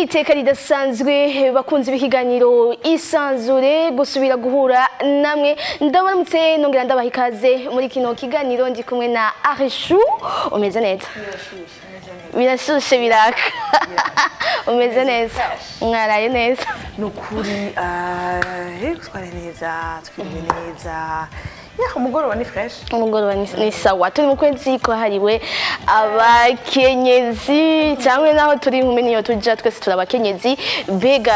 Niteka ridasanzwe, bakunzi b'ikiganiro Isanzure, gusubira guhura namwe. Ndabaramutse, nongera ndabaha ikaze muri kino kiganiro. Ndi kumwe na Arishu. Umeze neza? Birashushe, biraka. Umeze neza? Mwaraye neza? Ni ukuri, tware neza, twiriwe neza ya umugoroba ni fresh. Umugoroba ni sawa. Turi mu kwezi kwahariwe abakenyezi, cyangwa naho turi inkumi niyo tuja, twese turi abakenyezi. Mbega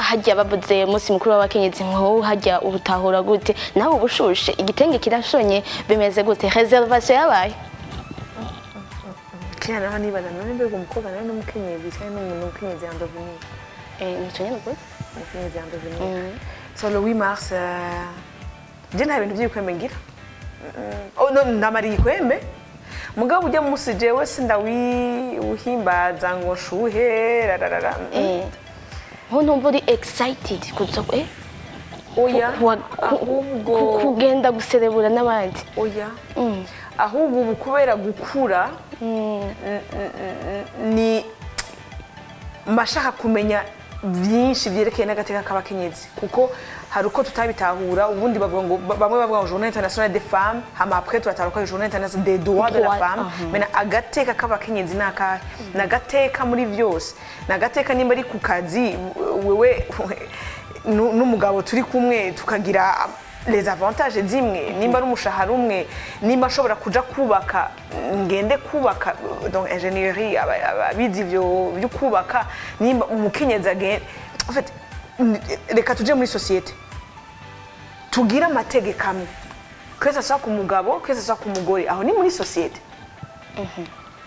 hajya bavuze umunsi mukuru w'abakenyezi, nko hajya ubutahura gute? Nawe ubushushe, igitenge kirashonye, bimeze gute? Réservation yabaye? Kera naho nibaza: none mbega umukobwa nawe n'umukenyezi cyangwa n'umuntu umukenyezi en devenir? Nico nyene ukuri. Umukenyezi en devenir. So le 8 mars, je nta bintu by'ibikwembe ngira. Oh, no, ndamara igikwembe, mugabo ujya munsi jewe sindawiwuhimbaza ngo nshuhe rararara. Nko ntumva uri excited kuza Oya. Ahubwo kugenda guserebura n'abandi? Oya, ahubwo ubu kubera gukura ni mbashaka kumenya byinshi byerekeye n'agateka k'abakenyezi, kuko hari uko tutabitahura. Ubundi bavuga ngo, bamwe bavuga ngo Journée internationale des femmes, hama après turatahura ko ari Journée internationale des droits de la Droit, femme. Mena agateka k'abakenyezi ni akahe? Ni agateka muri byose, ni agateka nimba ari ku kazi, wewe n'umugabo turi kumwe tukagira les avantages zimwe, nimba ari umushahara umwe, nimba ashobora kuja kubaka, ngende kubaka, donc ingénierie, abizi ivyo byo kubaka, nimba umukenyezi agende. En fait, reka tuje muri société tugire amategeko amwe, que ce soit ku mugabo, que ce soit ku mugore. Aho ni muri société.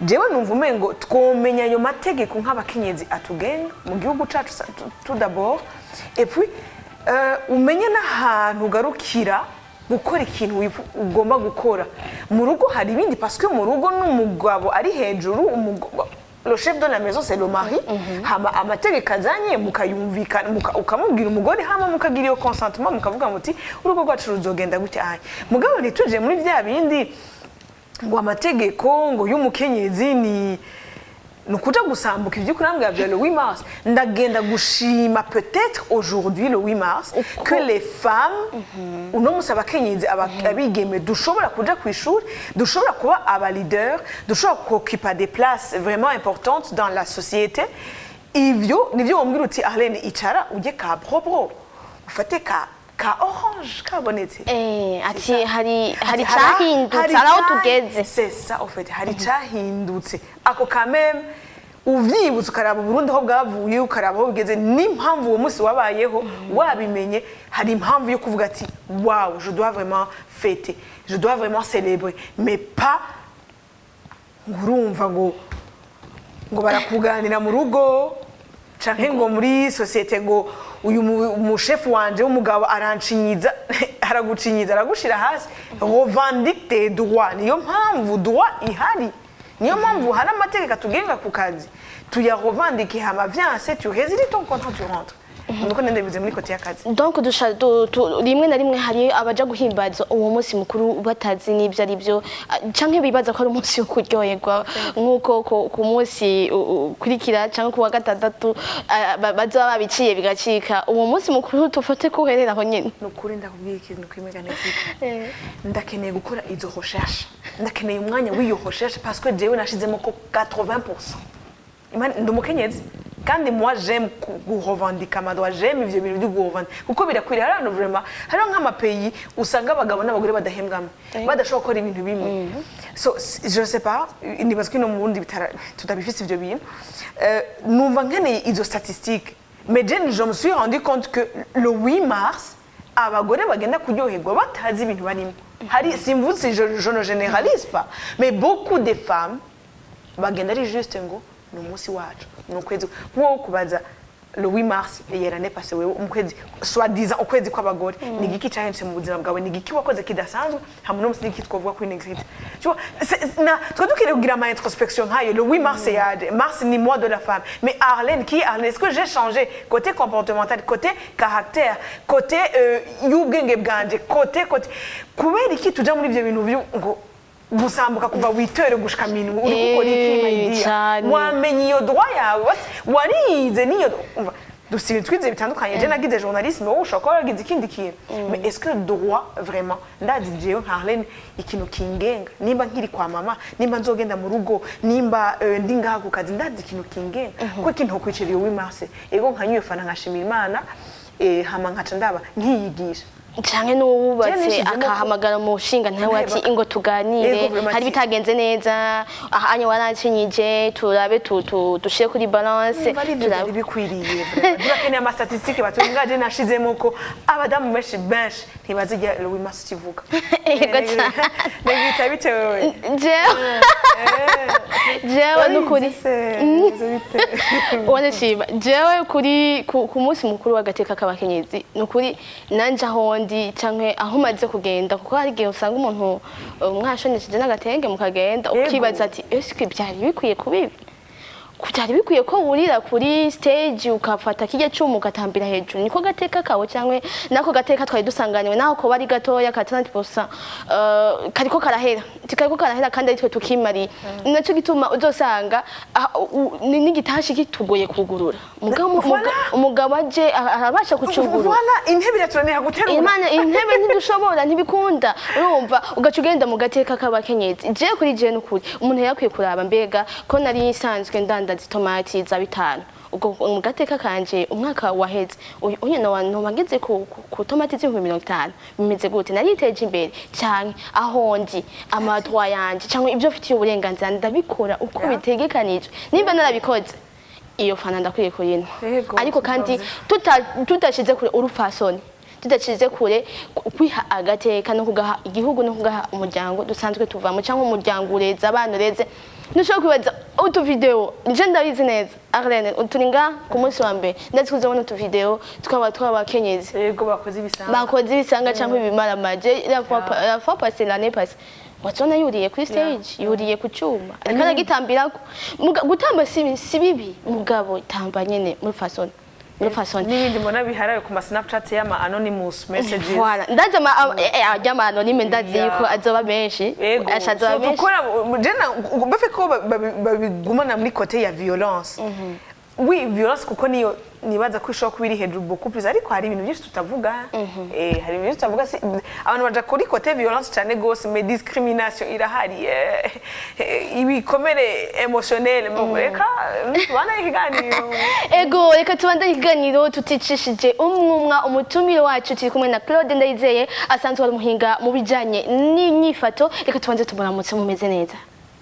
Jewe numva umengo twomenya ayo mategeko nk'abakenyezi atugenga mu gihugu cacu tout d'abord, et puis umenye n'ahantu ugarukira gukora ikintu ugomba gukora mu rugo. Hari ibindi, parce que mu rugo n'umugabo ari hejuru, le chef de la maison, c'est le mari. Hama amategeko azanye mukayumvikana, ukamubwira umugore, hama mukagira iyo consentement, mukavuga muti: "Urugo rwacu ruzogenda gutya." Aya mugabo ntituje muri bya bindi ngo amategeko ngo y'umukenyezi ni ukuja gusambuka. Ibyo kurambwira bya le 8 mars, ndagenda gushima peut-être aujourd'hui le 8 mars que les femmes, uno musi abakenyezi, abigeme dushobora kuja ku ishuri, dushobora kuba aba leader, dushobora kuoccupa des places vraiment importantes dans la société. Ivyo nivyo wombwira uti: "Arlene, icara ujye ka propre, ufate ka orange kabonetse." Ati hari Ati, cahindutse, hari aho tugeze. C'est ça, au fait, hari cyahindutse. Ako quand même uvyibutse, ukaraba Uburundi aho bwavuye, ukaraba aho bugeze n'impamvu uwo munsi wabayeho, wabimenye, hari impamvu yo kuvuga ati: "Wow, je dois vraiment fêter, je dois vraiment célébrer." Mais pas ngo urumva ngo barakuganira mu rugo canke ngo muri société, ngo uyu umushefu wanje w'umugabo arancinyiza, aragucinyiza, aragushira hasi. Revendique tes droits. Niyo mpamvu droit ihari, niyo mpamvu hari amategeko atugenga ku kazi. Tuyarevendike, hama vyanse, tu résilies ton contrat, tu rentres. Nuko nende bize muri côté y'akazi. Donc rimwe na rimwe hari abaja guhimbaza uwo munsi mukuru batazi n'ibyo ari byo, canke bibaza ko ari umunsi wo kuryoherwa, nk'uko ku munsi ukurikira canke ku wa gatandatu bazoba babiciye bigacika. Uwo munsi mukuru tufate ko uherera aho nyene? Ni ukuri, ndakubwiye ikintu kimwe ganekika: ndakeneye gukora izo recherche, ndakeneye umwanya w'iyo recherche, parce que jewe nashizemo ko 80%. Ndi umukenyezi kandi moi j'aime kurevendika ama droits, j'aime ivyo bintu byo kurevendika kuko birakwiriye. Hari ahantu vraiment, hariho nk'ama pays usanga abagabo n'abagore badahembwamwe, badashobora gukora ibintu bimwe. So je sais pas, nibaza ko ino mu Burundi tutabifise ivyo bintu. Numva nkeneye izo statistique, mais je me suis rendu compte que le 8 mars abagore bagenda kuryoherwa batazi ibintu barimo. Hari, simvuze, je ne généralise pas, mais beaucoup de femmes bagenda ari juste ngo ni umunsi wacu, ni ukwezi. Nk'uwo kubaza le 8 mars l'année passée, wewe mu kwezi soi-disant ukwezi kw'abagore, ni igiki cyahindutse mu buzima bwawe? Ni igiki wakoze kidasanzwe? Hamwe n'umunsi ni igiki twavuga kuri Negrite? Tu vois, twe dukwiriye kugira ama introspection nkayo. Le 8 mars yaje, mars ni mois de la femme, mais Arlène, qui est Arlène? Est-ce que j'ai changé côté comportemental, côté caractère, côté y'ubwenge bwanje, côté kubera iki tuja muri ibyo bintu ngo Gusambuka kuva witere gushika minwe uri gukora iki, my dear? Cane. Wamenye iyo droit yawe, warize niyo. Umva, dufite twize bitandukanye. Je nagize journalisme, wowe ushobora kuba waragize ikindi kintu, mais est-ce que droit vraiment, ndazi jewe nka Arlene ikintu kingenga, nimba nkiri kwa mama, nimba nzogenda mu rugo, nimba ndi ngaha ku kazi, ndazi ikintu kingenga ko ikintu kwicara iyo 8 mars, ego, nkanyuye fana, nkashimira Imana, hama nkaca ndaba nkiyigisha. Canke n'uwubatse Je nishizemo akahamagara mu nshinga ntawe ati ingo tuganire, Yego, vraiment. Hari bitagenze neza ahanye, waransinyije, turabe dushire kuri balance. Niba ari ibyo turabe. byari bikwiriye vraiment. Turakeneye ama statistiques batungaje. Nashizemo ko abadamu benshi benshi ntibazijya le 8 mars kivuga. Yego cane. Negita bitewe. Jewe nukuri wanashima, jewe kuri ku munsi mukuru w'agateka k'abakenyezi, nukuri nanje aho ndi canke aho maze kugenda, kuko hari igihe usanga umuntu mwashonesheje n'agatenge mukagenda, ukibaza ati eske byari bikwiye kuba ibi? Byari bikwiye ko wurira kuri stage ukafata kijya cyuma ugatambira hejuru? Niko gateka kawe cyangwa nako gateka twari dusanganywe, naho ko bari gatoya ka 30% kariko karahera, kariko karahera, kandi ari twe tukimariye. Nacyo gituma uzosanga n'igitashi kitugoye kugurura. Mugabo Voilà. umugabo aje arabasha kucugurura. Voilà, intebe iratunanira guterura. Imana, intebe ntidushobora, ntibikunda. Urumva, ugaca ugenda mu gateka k'abakenyezi. Je kuri je nukuri umuntu yakwiye kuraba, mbega ko nari nsanzwe ndandaza itomati za 5, ubwo mu gateka kanje umwaka waheze uyu uyu noba ngeze ku tomati z'ibihumbi 50, bimeze gute? Nariteje imbere canke aho ndi ama droits yanje canke ibyo mfitiye uburenganzira ndabikora uko bitegekanijwe? Nimba narabikoze, iyo fana ndakwiye kuyinywa. Ariko kandi tutashize kure urupfasoni, tudashize kure kwiha agateka no kugaha igihugu no kugaha umuryango dusanzwe tuvamo, cyangwa umuryango ureze abana ureze, ntushobora kwibaza utuvideo. Nje ndabizi neza, Arlene, turi ngaha ku munsi wa mbere, ndazi ko uzabona utuvideo tw'abakenyezi Yego, bakoze ibisanga. Bakoze ibisanga cyangwa ibimaramaje. La fois passée, l'année passée, watubona yuriye kuri stage, yuriye ku cyuma, ariko aragitambirako. Gutamba si bibi, mugabo tamba nyene muri façon, muri façon. N'ibindi mbona biharawe ku ma Snapchat y'ama anonymous messages. Voilà, ndazi ama anonyme, ndazi yuko azoba menshi. Ego. Asha azoba So, menshi. dukora jena bafe ko babigumana muri côté ya violence. Oui, violence, kuko niyo nibaza ko ishobora kuba iri hejuru beaucoup plus, ariko hari ibintu byinshi tutavuga. Hari ibintu byinshi tutavuga. Abantu baja kuri côté violence cyane gose, mais discrimination irahari, ibikomere émotionnel. Bon, reka tubane ikiganiro. Ego, reka tubandanye ikiganiro tuticishije umwumwa umutumire wacu. Turi kumwe na Claude Ndayizeye, asanzwe ari umuhinga mu bijanye n'inyifato. Reka tubanze tumuramutse. Mumeze neza?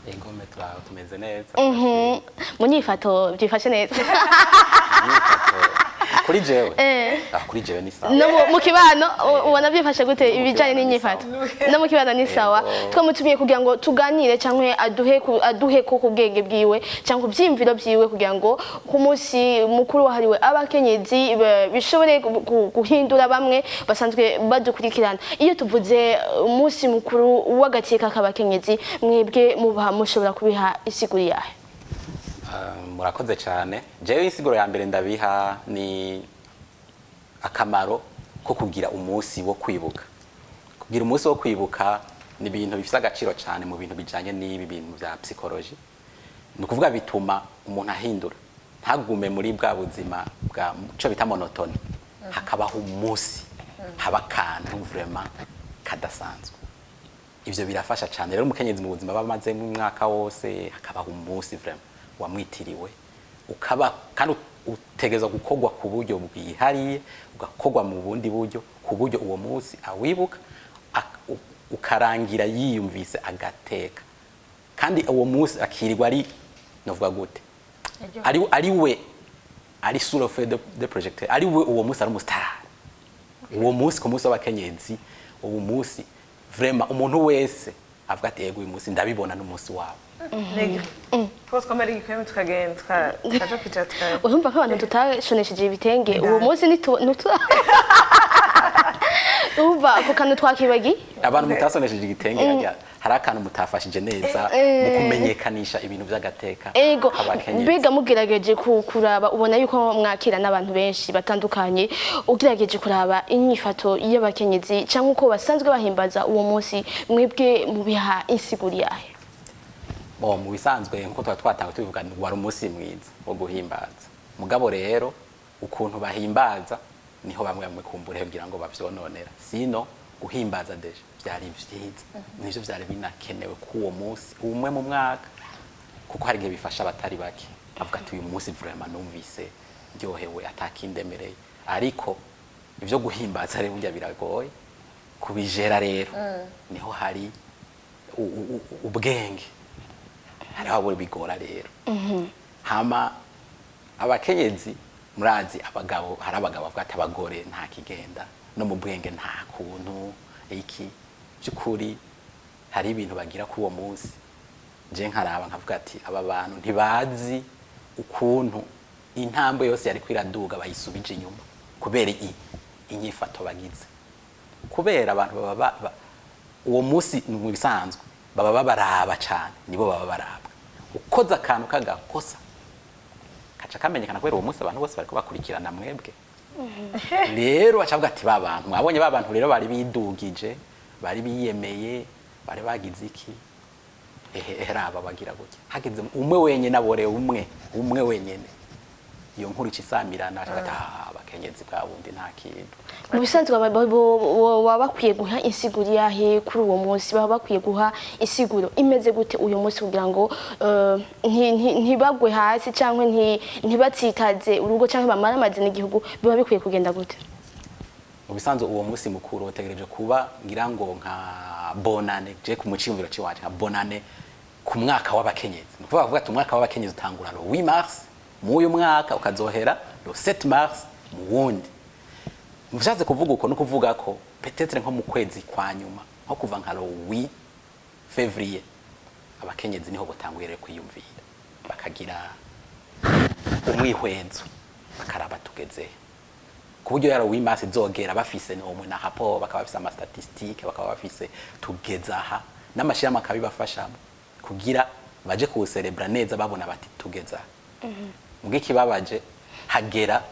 Ego me, turaho, tumeze neza. Mu nyifato byifashe neza? Inyifato, kuri jewe? Eh. Ah, kuri jewe ni sawa. No mu kibano ubona byifashe gute ibijanye Mu kibano ni n'inyifato? sawa. No mu kibano ni sawa. Yego. Twamutumiye kugira ngo tuganire cyangwa aduhe ku bwenge bwiwe cyangwa ku byiyumviro byiwe, kugira ngo ku munsi mukuru wahariwe abakenyezi bishobore guhindura bamwe basanzwe badukurikirana. Iyo tuvuze umunsi mukuru w'agateka k'abakenyezi, mwebwe muba mushobora kubiha isiguri yahe? Ah, murakoze cyane. Jewe insiguro ya mbere ndabiha ni akamaro ko kugira umunsi wo kwibuka. Kugira umunsi wo kwibuka ni ibintu bifite agaciro cyane mu bintu bijanye n'ibi bintu bya psychologie. Ni ukuvuga bituma umuntu ahindura, ntagume muri bwa buzima bwa cyo bita monotone, hakabaho umunsi haba akantu vraiment kadasanzwe. Ivyo birafasha cyane rero umukenyezi mu buzima bamaze umwaka wose, hakabaho umunsi vraiment wamwitiriwe, ukaba kandi utegerezwa gukorwa ku buryo bwihariye, ugakorwa mu bundi buryo, ku buryo uwo munsi awibuka, ukarangira yiyumvise agateka, kandi uwo munsi akirirwa ari, novuga gute, ari we ari sous le feu de projecteur, ari we uwo munsi ari umu star uwo munsi. Ku munsi w'abakenyezi, uwo munsi vraiment umuntu wese avuga ati yego, uyu munsi ndabibona n'umunsi wabo. Negre. Twose twambara igikwembe, tukagenda tukaja kwicara Urumva ko abantu tutashonesheje ibitenge uwo munsi Umva, ako kantu twakibagiye. Abantu mutasonesheje igitenge harya, hari akantu mutafashije neza mu kumenyekanisha ibintu by'agateka Ego. k'abakenyezi. Mbega mugerageje kuraba, ubona yuko mwakira n'abantu benshi batandukanye, ugerageje kuraba inyifato y'abakenyezi cyangwa uko basanzwe bahimbaza uwo munsi, mwebwe mubiha insiguro yahe? Bo, mu bisanzwe, nkuko twari twatanga tubivuga, wari umunsi mwiza wo guhimbaza. Mugabo rero ukuntu bahimbaza niho bamwe bamwe kumbure kugira ngo bavyononera. Sino guhimbaza déjà vyari vyiza, nivyo vyari binakenewe k'uwo munsi umwe mu mwaka, kuko hari igihe bifasha abatari bake, avuga ati: "Uyu munsi vraiment numvise ndyohewe atakindemereye." Ariko ivyo guhimbaza rero burya biragoye kubijera. Rero niho hari ubwenge, hariho abo bigora rero. Hama abakenyezi, murazi abagabo, hari abagabo bavuga ati: "Abagore nta kigenda, no mu bwenge nta kuntu iki." By'ukuri hari ibintu bagira kuri uwo munsi, je nkaraba nkavuga ati: "Aba bantu ntibazi ukuntu intambwe yose yari kwiraduga bayisubije inyuma kubera inyifato bagize." Kubera abantu baba uwo munsi mu bisanzwe baba babaraba cyane, nibo baba barabwa. Ukoze akantu k'agakosa kaca kamenyekana, kubera uwo munsi abantu bose bariko bakurikirana mwebwe. Rero baca bavuga ati: "Ba bantu mwabonye, ba bantu rero bari bidugije, bari biyemeye, bari bagize iki, ehe ehe, raba bagira gutya." Hageze umwe wenyene abore umwe umwe wenyene, iyo nkuru ica isamirana, baca bati: "Ah, abakenyezi bwa bundi nta kintu." Mu bisanzwe baba bakwiye guha insiguro yahe kuri uwo munsi? Baba bakwiye guha insiguro imeze gute uyu munsi kugira ngo ntibagwe hasi cyangwa ntibatsitaze urugo cyangwa bamaramaze n'igihugu? Biba bikwiye kugenda gute? Mu bisanzwe uwo munsi mukuru utegereje kuba, ngira ngo, nka bonane. Je ku muciyumviro ciwanje, nka bonane ku mwaka w'abakenyezi. Ni ukuvuga, bavuga ati umwaka w'abakenyezi utangura le 8 mars mu uyu mwaka, ukazohera le 7 mars mu wundi. Mushatse kuvuga uko, no kuvuga ko peut-être nko mu kwezi kwa nyuma, nko kuva nka le 8 février, abakenyezi niho botanguye rero kwiyumvira, bakagira umwihwezo, bakaraba tugeze, ku buryo yaro w'imasi izogera bafise nomwe na rapport, bakaba bafise ama statistiques, bakaba bafise tugeza aha, n'amashirahamwe akabibafashamo kugira baje kuwuserebra neza, babona bati tugeza aha. Mbwo ikibabaje, hagera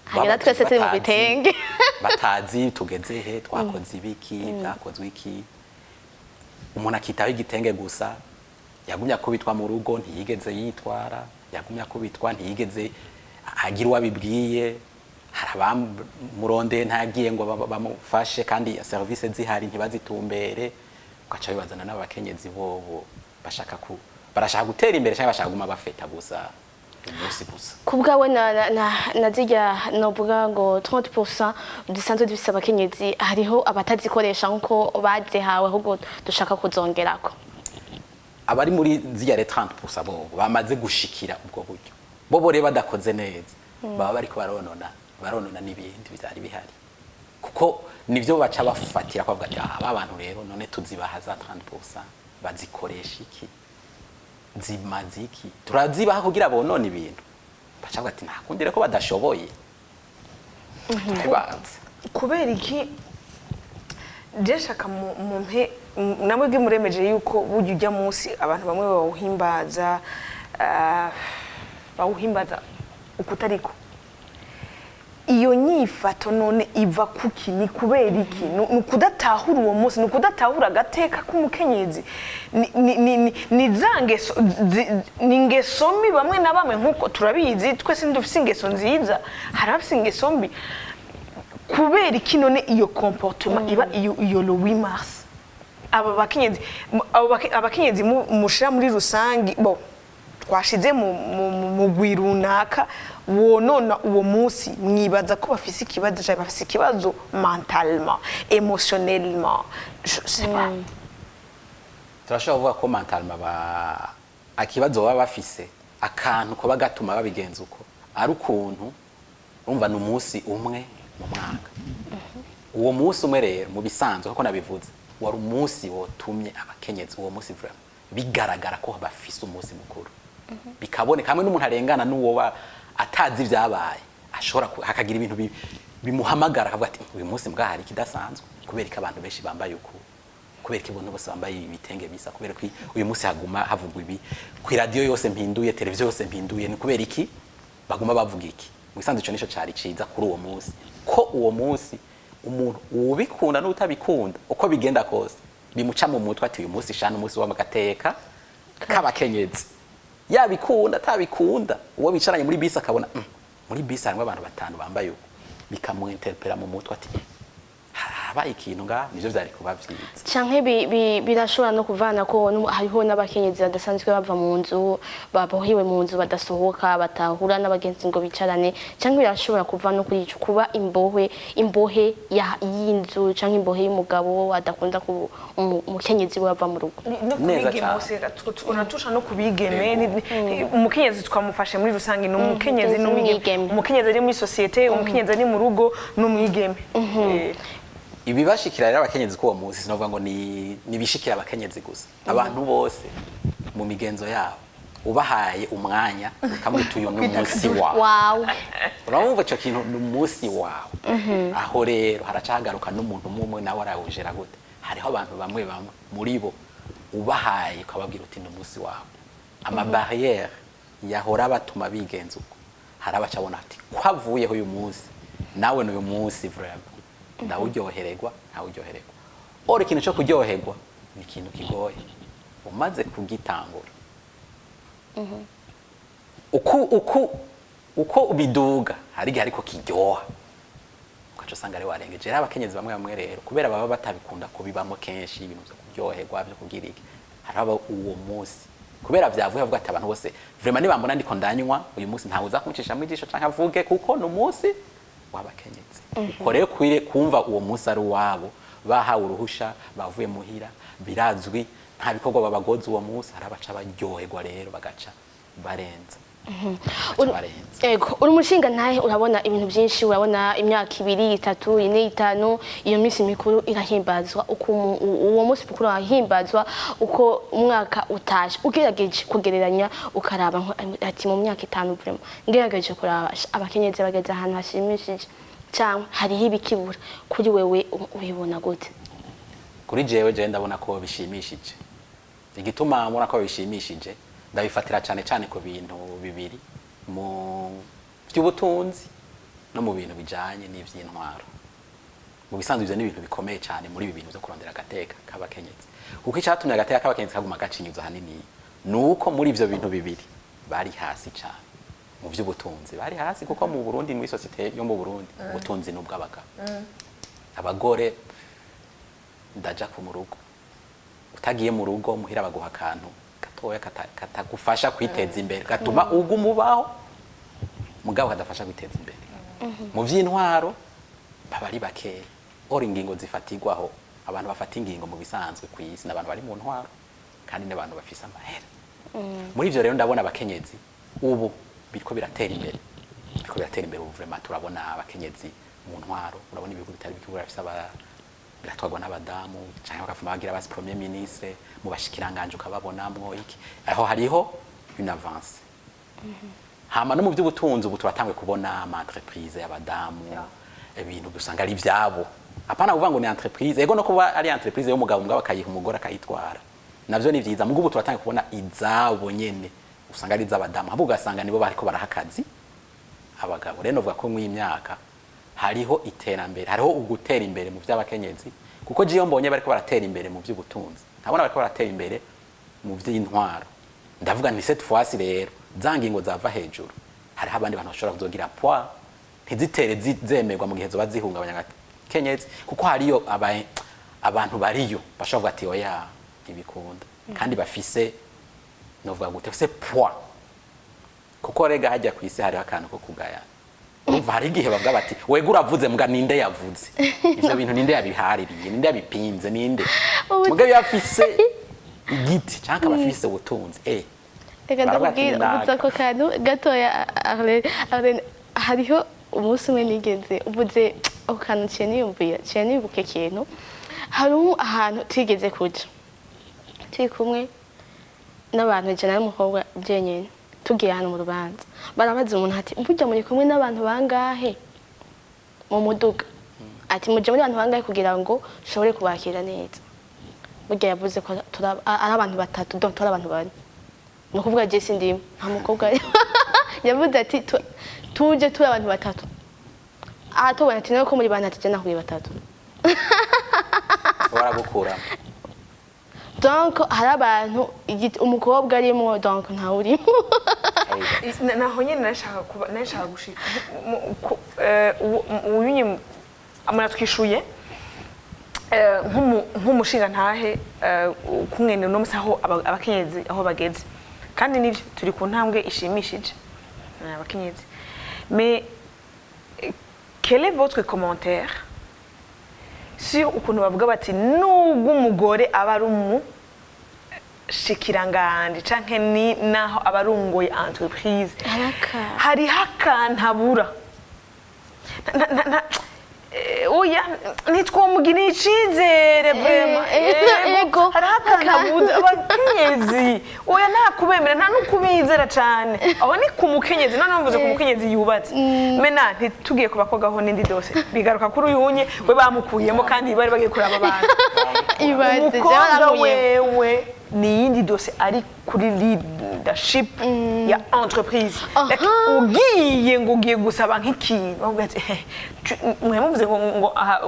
Hagera twese turi mu bitenge. Batazi tugeze he, twakoze ibiki, byakozwe iki. Umuntu akitaho igitenge gusa. Yagumye akubitwa mu rugo, ntiyigeze yitwara. Yagumye akubitwa, ntiyigeze agira uwo abibwiye. Hari abamurondeye, ntagiye ngo bamufashe, kandi serivisi zihari ntibazitumbere. Ugaca bibazana n'abakenyezi bobo bashaka ku barashaka gutera imbere cyangwa bashaka kuguma bafeta gusa umunsi gusa. Ku bwawe, na zirya novuga ngo 30% dusanzwe dufise abakenyezi, hariho abatazikoresha nkuko bazihawe, ahubwo dushaka kuzongerako. Abari muri ziriya les 30%, bobo bamaze gushikira ubwo buryo, bobo rero badakoze neza baba bariko baronona n'ibindi byari bihari, kuko nivyo baca bafatira kwavuga ati: "Ah, ba bantu rero none tuzibaha za 30%, bazikoresha iki? Zimaze iki? Turazibaha kugira bonone ibintu?" Baca bavuga ati: "Nta kundi rero ko badashoboye turabibanze." Kubera iki? Je shaka mumpe namwe muremeje yuko burya ujya munsi abantu bamwe bawuhimbaza, bawuhimbaza ukutariko. Iyo nyifato none iva kuki? Ni kubera iki? Ni ukudatahura uwo munsi? Ni ukudatahura agateka k'umukenyezi? Ni za ngeso ni ingeso mbi bamwe na bamwe? Nk'uko turabizi twese, ntidufise ingeso nziza, hari abafise ingeso mbi. Kubera iki none iyo comportement iba iyo le 8 mars? Aba bakenyezi, abo abakenyezi mushira muri rusangi, bo twashize mu mugwi runaka wonona uwo munsi, mwibaza ko bafise ikibazo cyangwa bafise ikibazo mentalement, émotionnellement, je sais pas. Turashobora kuvuga ko mentalement ba akibazo baba bafise, akantu kuba gatuma babigenza uko, ari ukuntu urumva ni umunsi umwe mu mwaka. Uwo munsi umwe rero, mu bisanzwe, kuko nabivuze, wari umunsi wotumye abakenyezi uwo munsi vraiment bigaragara ko bafise umunsi mukuru, bikaboneka hamwe n'umuntu arengana n'uwo atazi ibyabaye, ashobora hakagira ibintu Bimuhamagara akavuga ati: "Uyu munsi mbwa hari ikidasanzwe. Kubera ko abantu benshi bambaye uku, kubera ko abantu bose bambaye ibitenge bisa, kubera ko uyu munsi haguma havugwa ibi ku iradiyo yose mpinduye, televiziyo yose mpinduye, ni kubera iki baguma bavuga iki?" Mu bisanzwe ico nico cari ciza kuri uwo munsi, ko uwo munsi umuntu ubikunda n'utabikunda, uko bigenda kose, bimuca mu mutwe ati: "Uyu munsi shana umunsi w'agateka k'abakenyezi." Yabikunda atabikunda, uwo bicaranye muri bisi akabona muri bisi harimo abantu batanu bambaye uko, bikamuinterpela mu mutwe ati: Habaye ikintu ngaha." Nivyo vyari kuba vyiza. Canke birashobora no kuvana ko hariho n'abakenyezi badasanzwe bava mu nzu, babohiwe mu nzu, badasohoka, batahura n'abagenzi ngo bicarane. Canke birashobora kuva no kuri ico kuba imbohe y'inzu canke imbohe y'umugabo adakunda ku umukenyezi we ava mu rugo. No Neza kubigeme cane. Hose unatusha no kubigeme. Umukenyezi twamufashe muri rusange, ni umukenyezi n'umwigeme. N'umwigeme. Umukenyezi ari muri société, umukenyezi ari mu rugo n'umwigeme. Ibibashikira rero abakenyezi k'uwo munsi, sinovuga ngo ni nibishikira abakenyezi gusa, abantu bose mu migenzo yabo, ubahaye umwanya ukamwita: "Uyu ni umunsi wawe." Wawe. Urumva ico kintu ni umunsi wawe. Aho rero haracahagaruka n'umuntu umwe umwe nawe arawujera gute. Hariho abantu bamwe bamwe muri bo ubahaye ukababwira uti: "Ni umunsi wawe," ama barrière yahora batuma bigenza uko, hari abacabona ati: "Ko avuyeho uyu munsi, nawe ni uyu munsi vraiment ndawuryohererwa, ntawuryohererwa." Ora ikintu cyo kuryoherwa ni ikintu kigoye umaze kugitangura. Uko biduga, hari igihe ariko kiryoha ugaca usanga ari warengeje. Rero abakenyezi bamwe bamwe rero, kubera baba batabikunda kubibamo kenshi ibintu byo kuryoherwa, byo kugira iki, hari aba uwo munsi kubera vyavuye avuga ati: "Abantu bose vraiment nibambona ndiko ndanywa uyu munsi, ntawe uza kuncishamwo ijisho canke avuge, kuko ni umunsi w'abakenyezi." Uko rero kwire kumva uwo munsi ari uwabo, bahawe uruhusha, bavuye muhira, birazwi, nta bikorwa babagoza uwo munsi, hari abaca baryoherwa rero bagaca barenza, bagaca barenza. Ego, uri umushinga ntahe, urabona ibintu byinshi, urabona imyaka 2, 3, 4, 5, iyo minsi mikuru irahimbazwa uko uwo munsi mukuru urahimbazwa uko umwaka utashe. Ugerageje kugereranya ukaraba ati mu myaka 5 vraiment ngerageje kuraba, abakenyezi bageze ahantu hashimishije, cyangwa hariho ibikibura kuri wewe, ubibona gute? Kuri jewe ndabona ko bishimishije. Igituma mbona ko bishimishije, ndabifatira cyane cyane ku bintu bibiri: mu by'ubutunzi no mu bintu bijanye n'ivy'intwaro. Mu bisanzwe ivyo ni ibintu bikomeye cyane muri ibi bintu byo kurondera agateka k'abakenyezi, kuko icyatumye agateka k'abakenyezi kaguma gacinyuza ahanini ni uko muri ivyo bintu bibiri bari hasi cyane. Mu by'ubutunzi bari hasi, kuko mu Burundi, muri société yo mu Burundi, ubutunzi ni ubw'abagabo. Abagore ndaja ku mu rugo, utagiye mu rugo muhira baguha akantu gatoya katagufasha kwiteza imbere, gatuma uguma ubaho mugabo kadafasha kwiteza imbere. Mu vy'intwaro baba ari bakeya. Ora ingingo zifatirwaho, abantu bafata ingingo mu bisanzwe ku isi n'abantu bari mu ntwaro kandi n'abantu bafise amahera. Muri ivyo rero ndabona abakenyezi ubu biriko biratera imbere, biriko biratera imbere. Ubu vraiment turabona abakenyezi mu ntwaro. Urabona ibihugu bitari bike birafise aba biratwarwa n'abadamu, canke bakavuma bagira basi premier ministre, mu bashikiranganje ukababonamwo iki. Aho hariho une avance. Hama no mu by'ubutunzi ubu turatanguye kubona ama entreprise y'abadamu, ibintu dusanga ari ivyabo. Apana kuvuga ngo ni entreprise, ego no kuba ari entreprise y'umugabo, mugabo akayiha umugore akayitwara, navyo ni vyiza. Mugabo ubu turatanguye kubona izabo nyene, usanga ari iz'abadamu, ahubwo ugasanga nibo bariko baraha akazi abagabo. Rero novuga ko mw'imyaka hariho iterambere, hariho ugutera imbere mu vy'abakenyezi, kuko jiyo mbonye bariko baratera imbere mu vy'ubutunzi, ntabona bariko baratera imbere mu vy'intwaro, ndavuga nti cette fois rero za ngingo zava hejuru, hariho abandi bantu bashobora kuzogira poids, ntizitere zemerwa mu gihe zoba zihungabanya abakenyezi, kuko hariyo abantu bariyo bashobora kuvuga ati: "Oya, ntibikunda," kandi bafise, novuga gute, bafise poids. Kuko rega hajya ku isi hariho akantu ko kugayana. Urumva hari igihe bavuga bati: "Wega uravuze, mbwa ninde yavuze ivyo bintu? Ninde yabihaririye? Ninde yabipinze? Ninde?" Mugabo iyo afise igiti canke aba afise ubutunzi, Reka baravuga ati, ndakubwira. "Naka." Uvuze ako kantu gatoya, Arlene, hariho umunsi umwe nigeze, uvuze ako kantu ciye niyumvira, ciye nibuka ikintu. Hari ahantu twigeze kuja turi kumwe n'abantu 100 n'umukobwa jenyene, tugiye ahantu mu rubanza, barabaza umuntu ati: "Burya muri kumwe n'abantu bangahe?" Mu muduga ati muje muri abantu bangahe kugira ngo nshobore kubakira neza? Burya yavuze ko ari abantu batatu, donc turi abantu bane. Ni ukuvuga je sindimo, nta mukobwa. Yavuze ati tuje turi abantu batatu. Aha tubona ati nawe ko muri bane? Ati je nakubwiye batatu. Baragukura. Donc hari abantu umukobwa arimo, donc ntawe urimo. Naho nyine nashaka gushika uyu nyine muratwishuye nk'umushinga ntahe kumwene no musi aho abakenyezi aho bageze, kandi nivyo, turi ku ntambwe ishimishije, abakenyezi. Mais quel est votre commentaire sur ukuntu bavuga bati nubwo umugore aba ari umushikiranganje canke ni naho aba arongoye entreprise, Haraka. hariho akantu abura? Oya, ntitwomugirira icizere vraiment. Ego. Hariho akantu abuze abakenyezi. Oya, nta kubemera, nta no kubizera cane. Aho ni ku mukenyezi, none mvuze ku mukenyezi yubatse mena. Ntitugiye ku bakobwa, ho n'indi dose bigaruka kuri uyu unye we bamukuyemo kandi bari bagiye kuraba abantu. Ibaze. Umukobwa wewe wewe ni iyindi dose, ari kuri leadership ya entreprise. Like, ugiye ngo ugiye gusaba nk'ikintu, bavuga ati mwe muvuze ngo aha,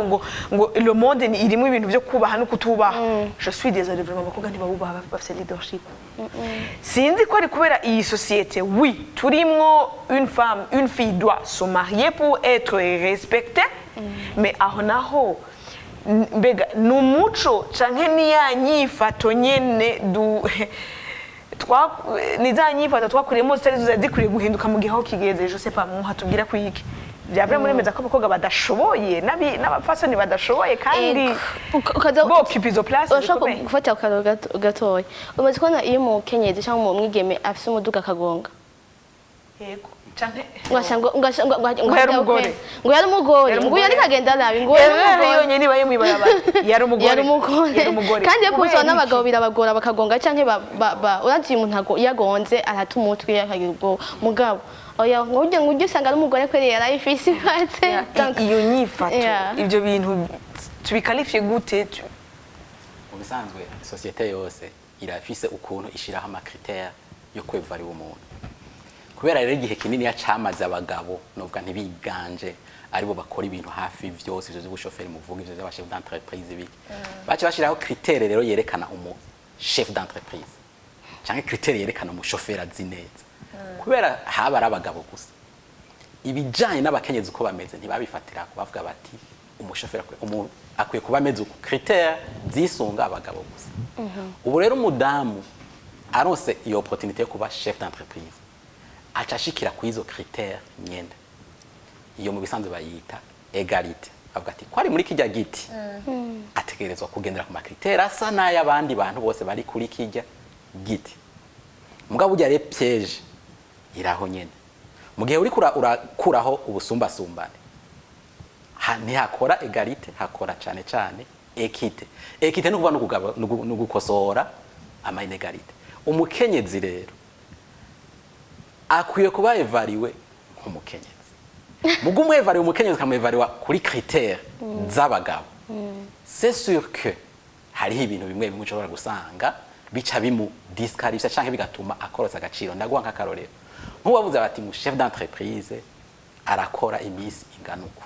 ngo le monde ni irimo ibintu byo kubaha no kutubaha. Je suis désolée, vraiment, abakobwa ntibabubaha bafite leadership. Sinzi ko ari kubera iyi société, oui, turimwo, une femme, une fille doit se marier pour être respectée. Mais aho naho mbega ni umuco canke ni ya nyifato nyene du twa ni za nyifato twakuriyemo zitari zo zikwiriye guhinduka mu gihe aho kigeze? Je sais pas, muhatubwira kwiki vyavure muremeza ko abakobwa badashoboye n'abapfasoni badashoboye kandi ukaza bokipa izo place urashobora zikomeye. Gufata akararo gatoya, umaze kubona iyo umukenyezi cyangwa umwigeme afise umuduga akagonga? Yego, canke ngo yari umugore. Ngo yari umugore. Yari Ngo umugore. yari kagenda nabi, ngo yari Erreur umugore. yonyene ibaye mw'ibarabara, yari umugore. Yari umugore. Yari umugore. Kandi iyo Kubera kuza iki? n'abagabo birabagora, bakagonga canke urazi umuntu iyo agonze arata umutwe, akagira ubwoba. Mugabo oya, ngo ujye usanga ari umugore kweri, yarayifise ibatse. Iyo nyifato, Yeah. ibyo bintu tubiqualifiye gute? Mu bisanzwe société yose irafise ukuntu ishiraho ama critères yo kwévaluer umuntu. Kubera rero igihe kinini yacamaze abagabo, novuga ntibiganje, aribo bakora ibintu hafi vyose, ivyo vy'ubushoferi muvuga, ivyo vy'aba chef d'entreprise biki, baca bashiraho critère rero yerekana umu chef d'entreprise canke critère yerekana umushoferi azi neza. Kubera haba ari abagabo gusa, ibijanye n'abakenyezi uko bameze ntibabifatira. Bavuga bati umushoferi akwiye kuba ameze uku, critère zisunga abagabo gusa. Ubu rero umudamu aronse iyo opportunité yo kuba chef d'entreprise, aca ashikira kuri izo critère nyene. Iyo mu bisanzwe bayita égalité. Avuga ati ko ari muri kijya giti, ategerezwa kugendera ku ma critères asa n'ay'abandi bantu bose bari kuri kijya giti. Mugabo burya rero piège iraho nyene. Mu gihe uriko urakuraho ubusumbasumbane, ntihakora égalité, hakora cane cane équité. Équité ni ukuvuga ni ugukosora ama inégalités. Umukenyezi rero akwiye kuba évalué nk'umukenyezi. Mugu umwévaluer umukenyezi, ukamwévaluer kuri critère z'abagabo, c'est sûr que hariho ibintu bimwe bimwe ushobora gusanga bica bimudisqualifia canke bigatuma akorotsa agaciro. Ndaguha nk'akarorero, nk'uwavuze bati mu chef d'entreprise arakora iminsi ingana uku,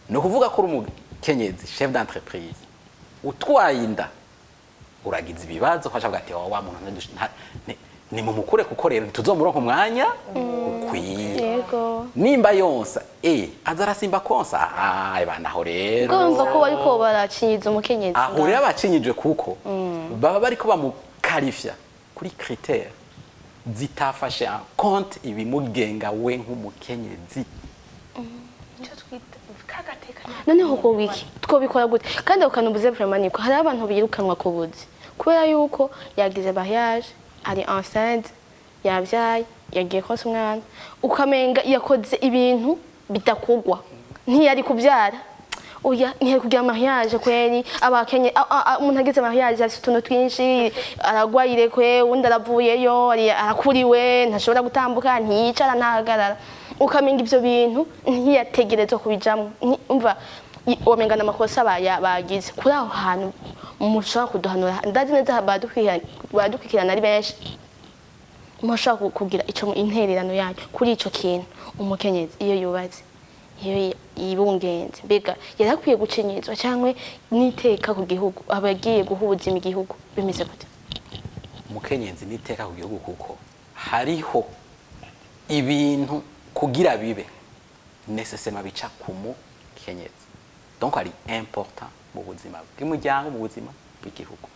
ni ukuvuga ko uri umukenyezi chef d'entreprise utwaye inda, uragize ibibazo, ukaca ati wa muntu ni mumukure, kuko rero ntituzomuronka umwanya ukwiye. Nimba yonsa, aza arasimba konsa. Ah, banaho rero. Ubwo urumva ko bariko baracinyiza umukenyezi. Aho rero abacinyijwe, kuko baba bariko bamuqualifia kuri critère zitafashe en compte ibimugenga we nk'umukenyezi. Icyo twita kagateka. Noneho ubwo wiki twobikora gute? Kandi ako kantu ubuze vraiment, niko hariho abantu birukanwa ku buzi kubera yuko yagize mariage, ari enceinte, yabyaye, yagiye konsa umwana, ukamenga yakoze ibintu bidakugwa. Ntiyari kubyara, oya, ntiyari kugira mariage kweri. Abakenye umuntu agize mariage afite utuntu twinshi, aragwayire kwe, undi aravuyeyo, arakuriwe, ntashobora gutambuka, ntiyicara, ntahagarara. Ukamenga ivyo bintu ntiyategerezwa kubijamwo. Umva, womenga n'amakosa bagize kuri aho hantu. Mushobora kuduhanura? Ndazi neza badukurikirana ari benshi. Mushobora kugira ico intererano yanyu kuri ico kintu. Umukenyezi iyo yubatse, iyo yibungenze, mbega yarakwiye gukenyezwa cyangwa n'iteka ku gihugu, aba agiye guha ubuzima igihugu? Bimeze gute? Umukenyezi n'iteka ku gihugu, kuko hariho ibintu kugira bibe nécessairement bica ku mukenyezi. Donc ari important mu buzima bw'umuryango, mu buzima bw'igihugu.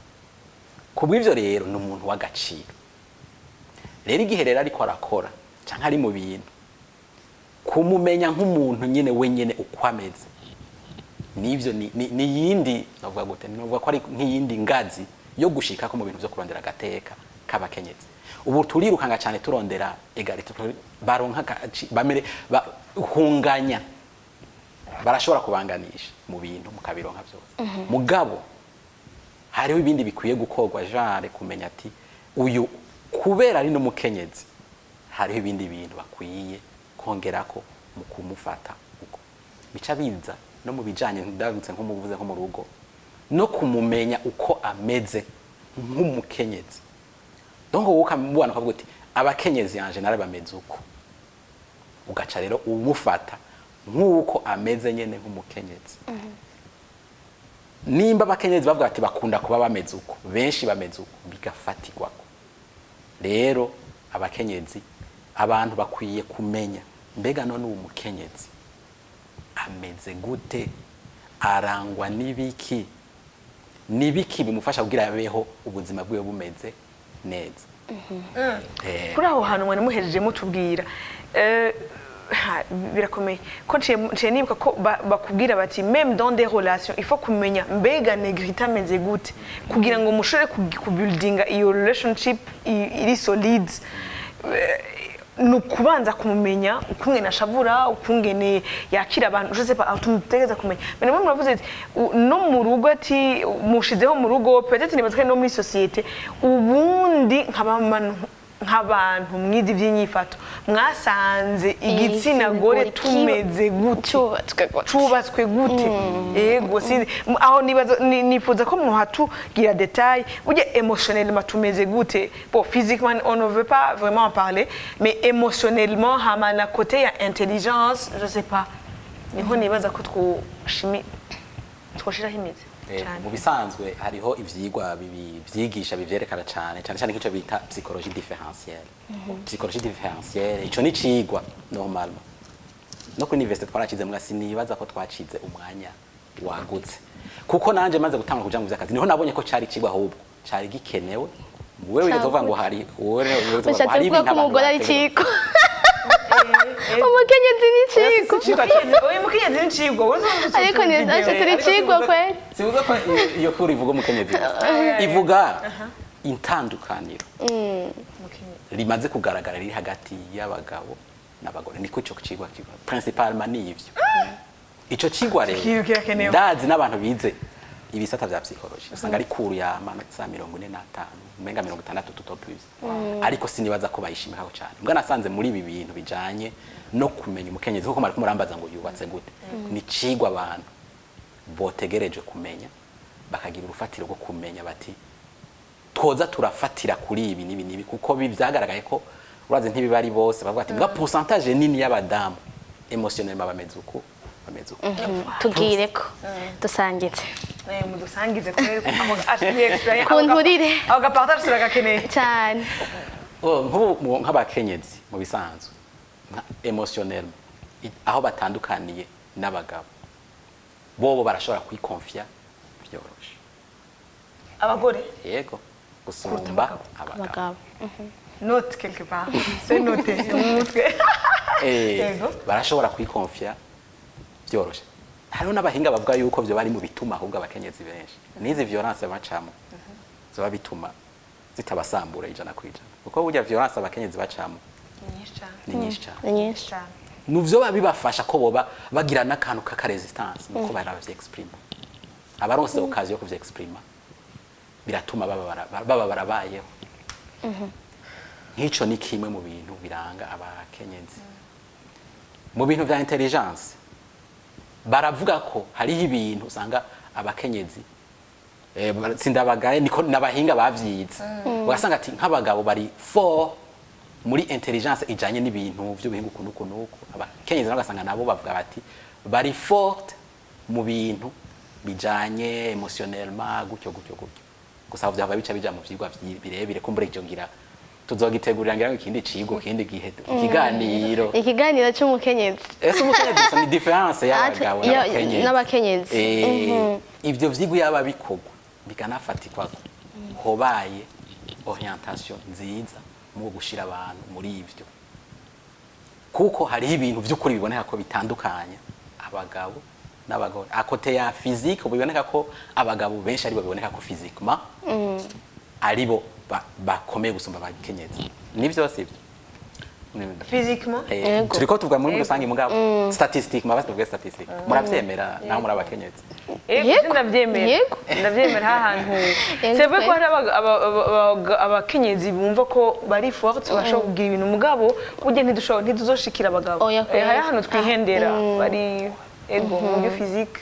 Kubw'ivyo rero ni umuntu w'agaciro. Rero igihe rero ariko arakora canke ari mu bintu, kumumenya nk'umuntu nyene wenyene uko ameze, nivyo ni yindi, novuga gute, novuga ko ari nk'iyindi ngazi yo gushikako mu bintu vyo kurondera agateka k'abakenyezi. Ubu turirukanga cyane turondera égalité, baronka bamere kunganya, barashobora kubanganisha mu bintu mukabironka byose. Mugabo hariho ibindi bikwiye gukorwa, genre kumenya ati uyu kubera ari n'umukenyezi, hariho ibindi bintu bakwiye kongerako mu kumufata uko bica biza no mu bijanye, ndabutse nk'umuvuze nko mu rugo, no kumumenya uko ameze nk'umukenyezi. Donc wowe ukamubona ukavuga uti abakenyezi en général bameze uko, ugaca rero umufata nk'uko ameze nyene nk'umukenyezi. Nimba abakenyezi bavuga ati bakunda kuba bameze uko, benshi bameze uko, bigafatirwako. Rero abakenyezi, abantu bakwiye kumenya mbega none uwo mukenyezi ameze gute, arangwa n'ibiki, n'ibiki bimufasha kugira abeho ubuzima bwiwe bumeze neza. Kuri aho hantu mwari muhejeje mutubwira, ha, birakomeye ko nciye nibuka ko bakubwira bati même dans des relations il faut kumenya mbega Negrita ameze gute kugira ngo mushobore kubuildinga iyo relationship iri solide. Ni ukubanza kumumenya ukungene ashavura, ukungene yakira abantu, je sais pas, aho tumutegereza kumenya. Mais namwe muravuze ati no mu rugo, ati mushizeho mu rugo, peut-être nibaza ko ari no muri société. Ubundi nk'abantu mwize iby'inyifato, mwasanze igitsina gore tumeze gute? Cyubatswe gute? Cubatswe gute? Yego, sinzi. Aho nibaza nifuza ko muhatugira détail. Burya émotionnellement tumeze gute? Bon, physiquement on ne veut pas vraiment en parler, mais émotionnellement, hama na côté ya intelligence, je sais pas, niho nibaza ko twoshimi twoshiraho imizi cane. Mu bisanzwe hariho ivyigwa vyigisha bivyerekana cane cane cane nk'ico bita psychologie différentielle. Psychologie différentielle, ico ni cigwa normalement no kuri université twaracize, mbwa sinibaza ko twacize umwanya wagutse, kuko nanje maze gutangura kuja mu vy'akazi niho nabonye ko cari cigwa ahubwo cari gikenewe. Wewe wigeze uvuga ngo hari wewe wigeze uvuga ngo Ushatse hari kuvuga ibintu ko umugore ari abantu bategerezwa- ciko, umukenyezi ni ciko? Oya, mukenyezi ni cigwa. Ariko ni aje turi cigwa kweli. Sibuza ko iyo kuri ivuga umukenyezi gusa. Ivuga intandukaniro rimaze kugaragara riri hagati y'abagabo n'abagore. Niko ico cigwa kivuga principalement. Ni ivyo ico cigwa rero. Ikintu kirakenewe. Ndazi n'abantu bize ibisata vya psychologie usanga ari cours ya amanota 45, umenga 60 tout au plus, ariko sinibaza ko bayishimikaho cyane. Mbwa nasanze muri ibi bintu bijanye no kumenya umukenyezi, kuko mariko murambaza ngo yubatse gute, ni cigwa abantu botegereje kumenya, bakagira urufatiro rwo kumenya bati twoza turafatira kuri ibi n'ibi n'ibi, kuko byagaragaye ko urazi ntibiba ari bose. Bavuga ati mbwa pourcentage nini y'abadamu émotionnellement bameze uku, bameze uku. Tubwire ko dusangitse. Mudusangize kubera ko ako experience Kunturire. ako gapartage turagakeneye. Cyane. Oh, nk'ubu nk'abakenyezi mu bisanzwe émotionnellement aho batandukaniye n'abagabo, bobo barashobora kwikonfya byoroshe. Abagore? Yego, gusumba abagabo. Abagabo. Abagabo. Note quelque part, c'est noté mu mutwe. Yego. Barashobora kwikonfya byoroshe. Hariho n'abahinga bavuga yuko byo bari mu bituma ahubwo abakenyezi benshi n'izi violence bacamo zoba bituma zitabasambura 100%, kuko burya violence abakenyezi bacamo nyinshi cyane. Ni nyinshi cyane. Ni nyinshi. Cyane. Nuvyo biba bibafasha ko boba bagira n'akantu k'aka résistance nuko baravy-exprima. Abaronse occasion yo kuvyexprima biratuma baba barabayeho. Nk'ico ni kimwe mu bintu biranga abakenyezi. Mu bintu vya intelligence baravuga ko hariho ibintu usanga abakenyezi, sindabagaye, niko n'abahinga bavyize, ugasanga ati nk'abagabo bari fort muri intelligence ijanye n'ibintu vy'ubuhinga ukuntu uku n'uku, abakenyezi nabo ugasanga nabo bavuga bati bari fort mu bintu bijanye émotionnellement, gutyo gutyo gutyo. Gusa aho vyava bica bija mu vyigwa birebire. Kumbura ivyo ngira tuzogitegurira, ngira ngo ikindi cigwa, ikindi gihe, ikiganiro. Ikiganiro cy'umukenyezi. Ese umukenyezi gusa ni différence y'abagabo n'abakenyezi. N'abakenyezi. Ivyo vyigwa yaba bikorwa bikanafatirwako, hobaye orientation nziza mu gushira abantu muri ivyo, kuko hariho ibintu vy'ukuri biboneka ko bitandukanya abagabo n'abagore. À côté ya physique, biboneka ko abagabo benshi aribo biboneka ko physiquement aribo bakomeye gusumba abakenyezi. Nivyo, sivyo? Physiquement. Yego. Turiko tuvuga muri rusange, mugabo statistique, mabasi tuvuge statistique, muravyemera naho muri abakenyezi? Yego. Yego. Ndabyemera. Yego. Ndabyemera hahantu. Yego. C'est vrai ko hari abakenyezi bumva ko bari fort, bashobora kugira ibintu, mugabo burya ntidushobora, ntituzoshikira abagabo. Oya, Hari ahantu twihendera, bari ego mu buryo physique.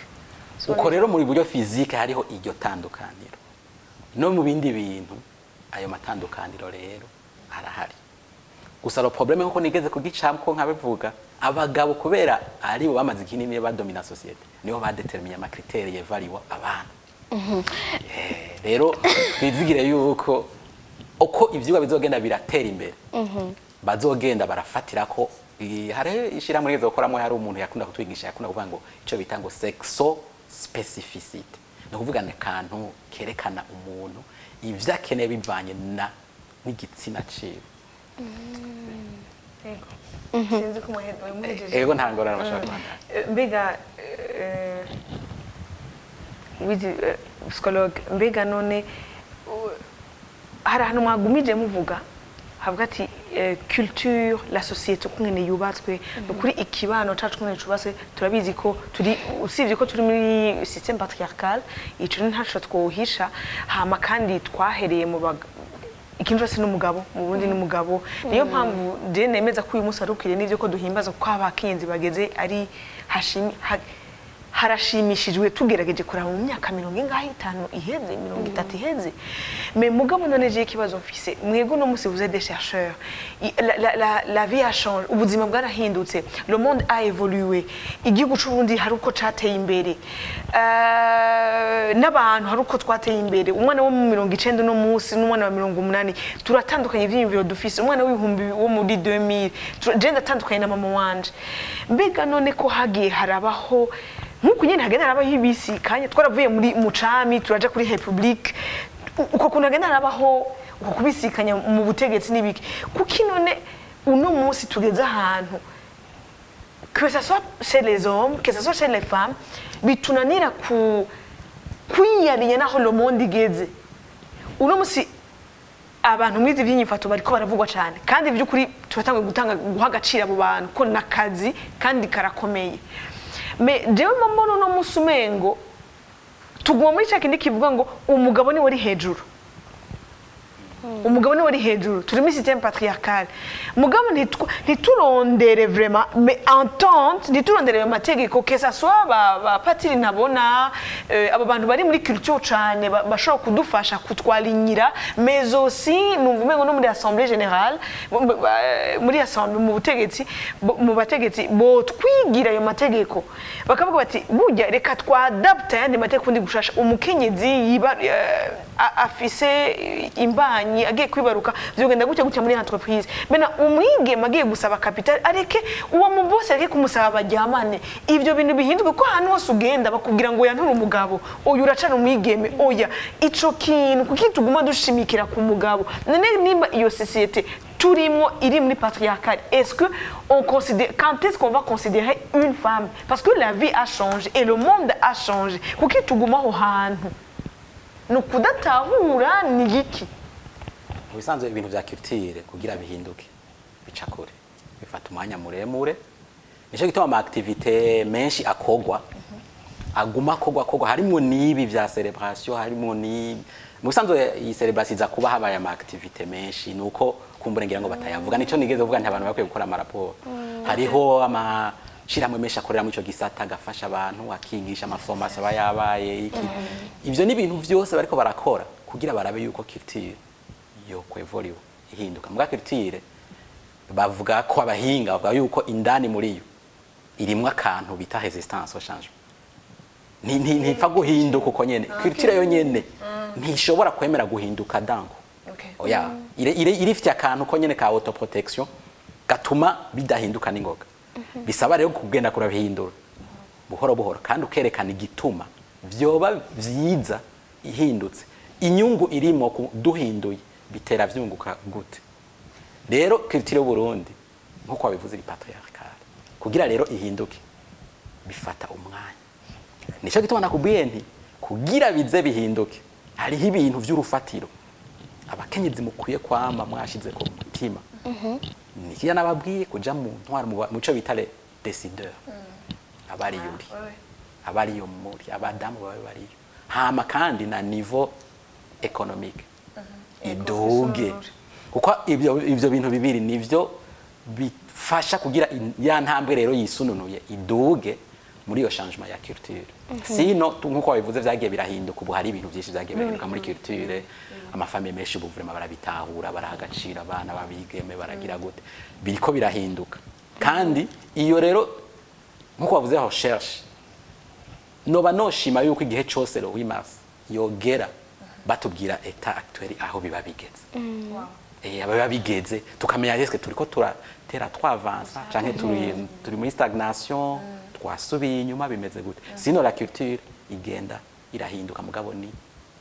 Uko rero muri buryo physique hariho iryo tandukaniro, no mu bindi bintu ayo matandukaniro rero arahari. Gusa le problème, nkuko nigeze kugicamko nkabivuga, abagabo kubera aribo bamaze ikinini badomina société, nibo badeterminé ama critères y'évaluer abana. Rero twizigire yuko uko ivyigwa bizogenda biratera imbere, bazogenda barafatira ko hari ishyirahamwe rigeze gukoramo, hari umuntu yakunda kutwigisha, yakunda kuvuga ngo icyo bita ngo sexo spécificité, ni ukuvuga ni akantu kerekana umuntu ivyo akeneye bivanye na n'igitsina ciwe. Yego. Sinzi ko muhejeje. Ego, nta ngorane, bashobora kubandanya. Mbega wizi psychologue, mbega none hari ahantu mwagumije muvuga havuga ati culture, la société ukungene yubatswe, ni ukuri ikibano cacu ukungene cubatswe, turabizi ko turi, usibye ko turi muri système patriarcal, ico ntaco twohisha. Hama kandi twahereye mu ikintu cyose n'umugabo mu Burundi n'umugabo. Niyo mpamvu je nemeza ko uyu munsi wari ukwiriye n'ivyo ko duhimbaza, kuko abakenyezi bageze ari harashimishijwe, tugerageje kuraba mu myaka mirongo ingahe, itanu iheze, 30 iheze. Mais mugabo none je ikibazo mfise, mwebwe uno munsi vous êtes des chercheurs. La vie a changé, ubuzima bwarahindutse, le monde a évolué, igihugu c'u Burundi hari uko cateye imbere, n'abantu hari uko twateye imbere. Umwana wo mu 90 uno munsi n'umwana wa 80 turatandukanye ivyiyumviro dufise. Umwana w'ibihumbi wo muri 2000, je ndatandukanye na mama wanje. Mbega none ko hagiye harabaho nk'uku nyene hagenda harabaho ibisikanya, twaravuye muri mucami turaja kuri république, uko kuntu hagenda harabaho uko kubisikanya mu butegetsi n'ibiki, kuki none uno munsi tugeze ahantu, que ce soit chez les hommes, que ce soit chez les femmes, bitunanira ku kwiyarinya naho le monde igeze uno munsi? Abantu mwize iby'inyifato bariko baravugwa cyane, kandi by'ukuri turatanguye gutanga guha agaciro abo bantu ko nakazi kandi karakomeye. Mais jewe mbona uno munsi umengo tuguma muri cya kindi kivuga ngo umugabo niwe uri hejuru, umugabo niwe uri hejuru, turi muri système patriarcal. Mugabo ntiturondere vraiment, mais entente, ntiturondere ayo mategeko, que ça soit ba patiri ntabona, abo bantu bari muri culture cane bashobora kudufasha kutwalinyira, mais aussi numva umengo no muri assemblée générale, muri assemblée, mu butegetsi, mu bategetsi botwigira ayo mategeko, bakavuga bati burya reka twadapta ayandi mategeko undi gushasha. Umukenyezi yiba afise imbanyi agiye kwibaruka vyogenda gutya gutya muri entreprise. Mena umwigeme agiye gusaba capital, areke uwo mu boss, areke kumusaba baryamane. Ivyo bintu bihinduke, ko ahantu hose ugenda bakubwira ngo yantura umugabo, oya uracana umwigeme, oya. Ico kintu kuki tuguma dushimikira ku mugabo? None nimba iyo société turimwo iri muri patriarcal, est-ce que on considère, quand est-ce qu'on va considérer une femme? Parce que la vie a changé et le monde a changé. Kuki tuguma aho hantu? Ni ukudatahura, ni igiki? Mu bisanzwe ibintu vya culture kugira bihinduke bica kure, bifata umwanya muremure. Nico gituma ama activité menshi akogwa, aguma akogwa akogwa, harimwo n'ibi vya célébration, harimwo ni mu bisanzwe iyi célébration iza kuba habaye ama activité menshi, nuko kumbura ngira ngo batayavuga. Nico nigeze kuvuga nti abantu bakwiye gukora amaraporo, hariho ama Amashirahamwe menshi akorera muri ico gisata, agafasha abantu, akigisha ama formations aba yabaye iki. Ivyo ni ibintu vyose bariko barakora kugira barabe yuko culture yo kwevoliwa, ihinduka. Muga culture, bavuga ko abahinga bavuga yuko indani muri yo irimwo akantu bita résistance au changement. Ntipfa guhinduka uko nyene. Culture yo nyene ntishobora kwemera guhinduka dango. Oya, irifite akantu ko nyene ka autoprotection gatuma bidahinduka n'ingoga. Bisaba rero kugenda kurabihindura buhoro buhoro, kandi ukerekana igituma vyoba vyiza ihindutse, inyungu irimo duhinduye bitera vyunguka gute. Rero culture y'u Burundi, nkuko wabivuze, iri patriarcale. Kugira rero ihinduke bifata umwanya. Nico gituma nakubwiye nti kugira bize bihinduke hariho ibintu vy'urufatiro abakenyezi mukwiye kwama mwashize ku mutima. Nikiya nababwiye kuja mu ntwaro, muco bita les décideurs, abariyo uri, abariyo muri abadamu babe bariyo. Hama kandi na niveau économique iduge, kuko ivyo bintu bibiri nivyo bifasha kugira ya ntambwe rero yisununuye iduge muri iyo changement ya culture. Sino nkuko wabivuze, vyagiye birahinduka. Ubu hari ibintu vyinshi vyagiye birahinduka muri culture. Ama familles menshi ubu vraiment barabitahura, baraha agaciro abana babigeme, baragira gute, biriko birahinduka. Kandi iyo rero, nkuko wavuze recherche, noba noshima yuko igihe cose le 8 mars yogera batubwira état actuel aho biba bigeze. Aba biba bigeze, tukamenya eske turiko turatera twavansa canke turi muri stagnation, twasubiye inyuma, bimeze gute. Sino la culture igenda irahinduka, mugabo ni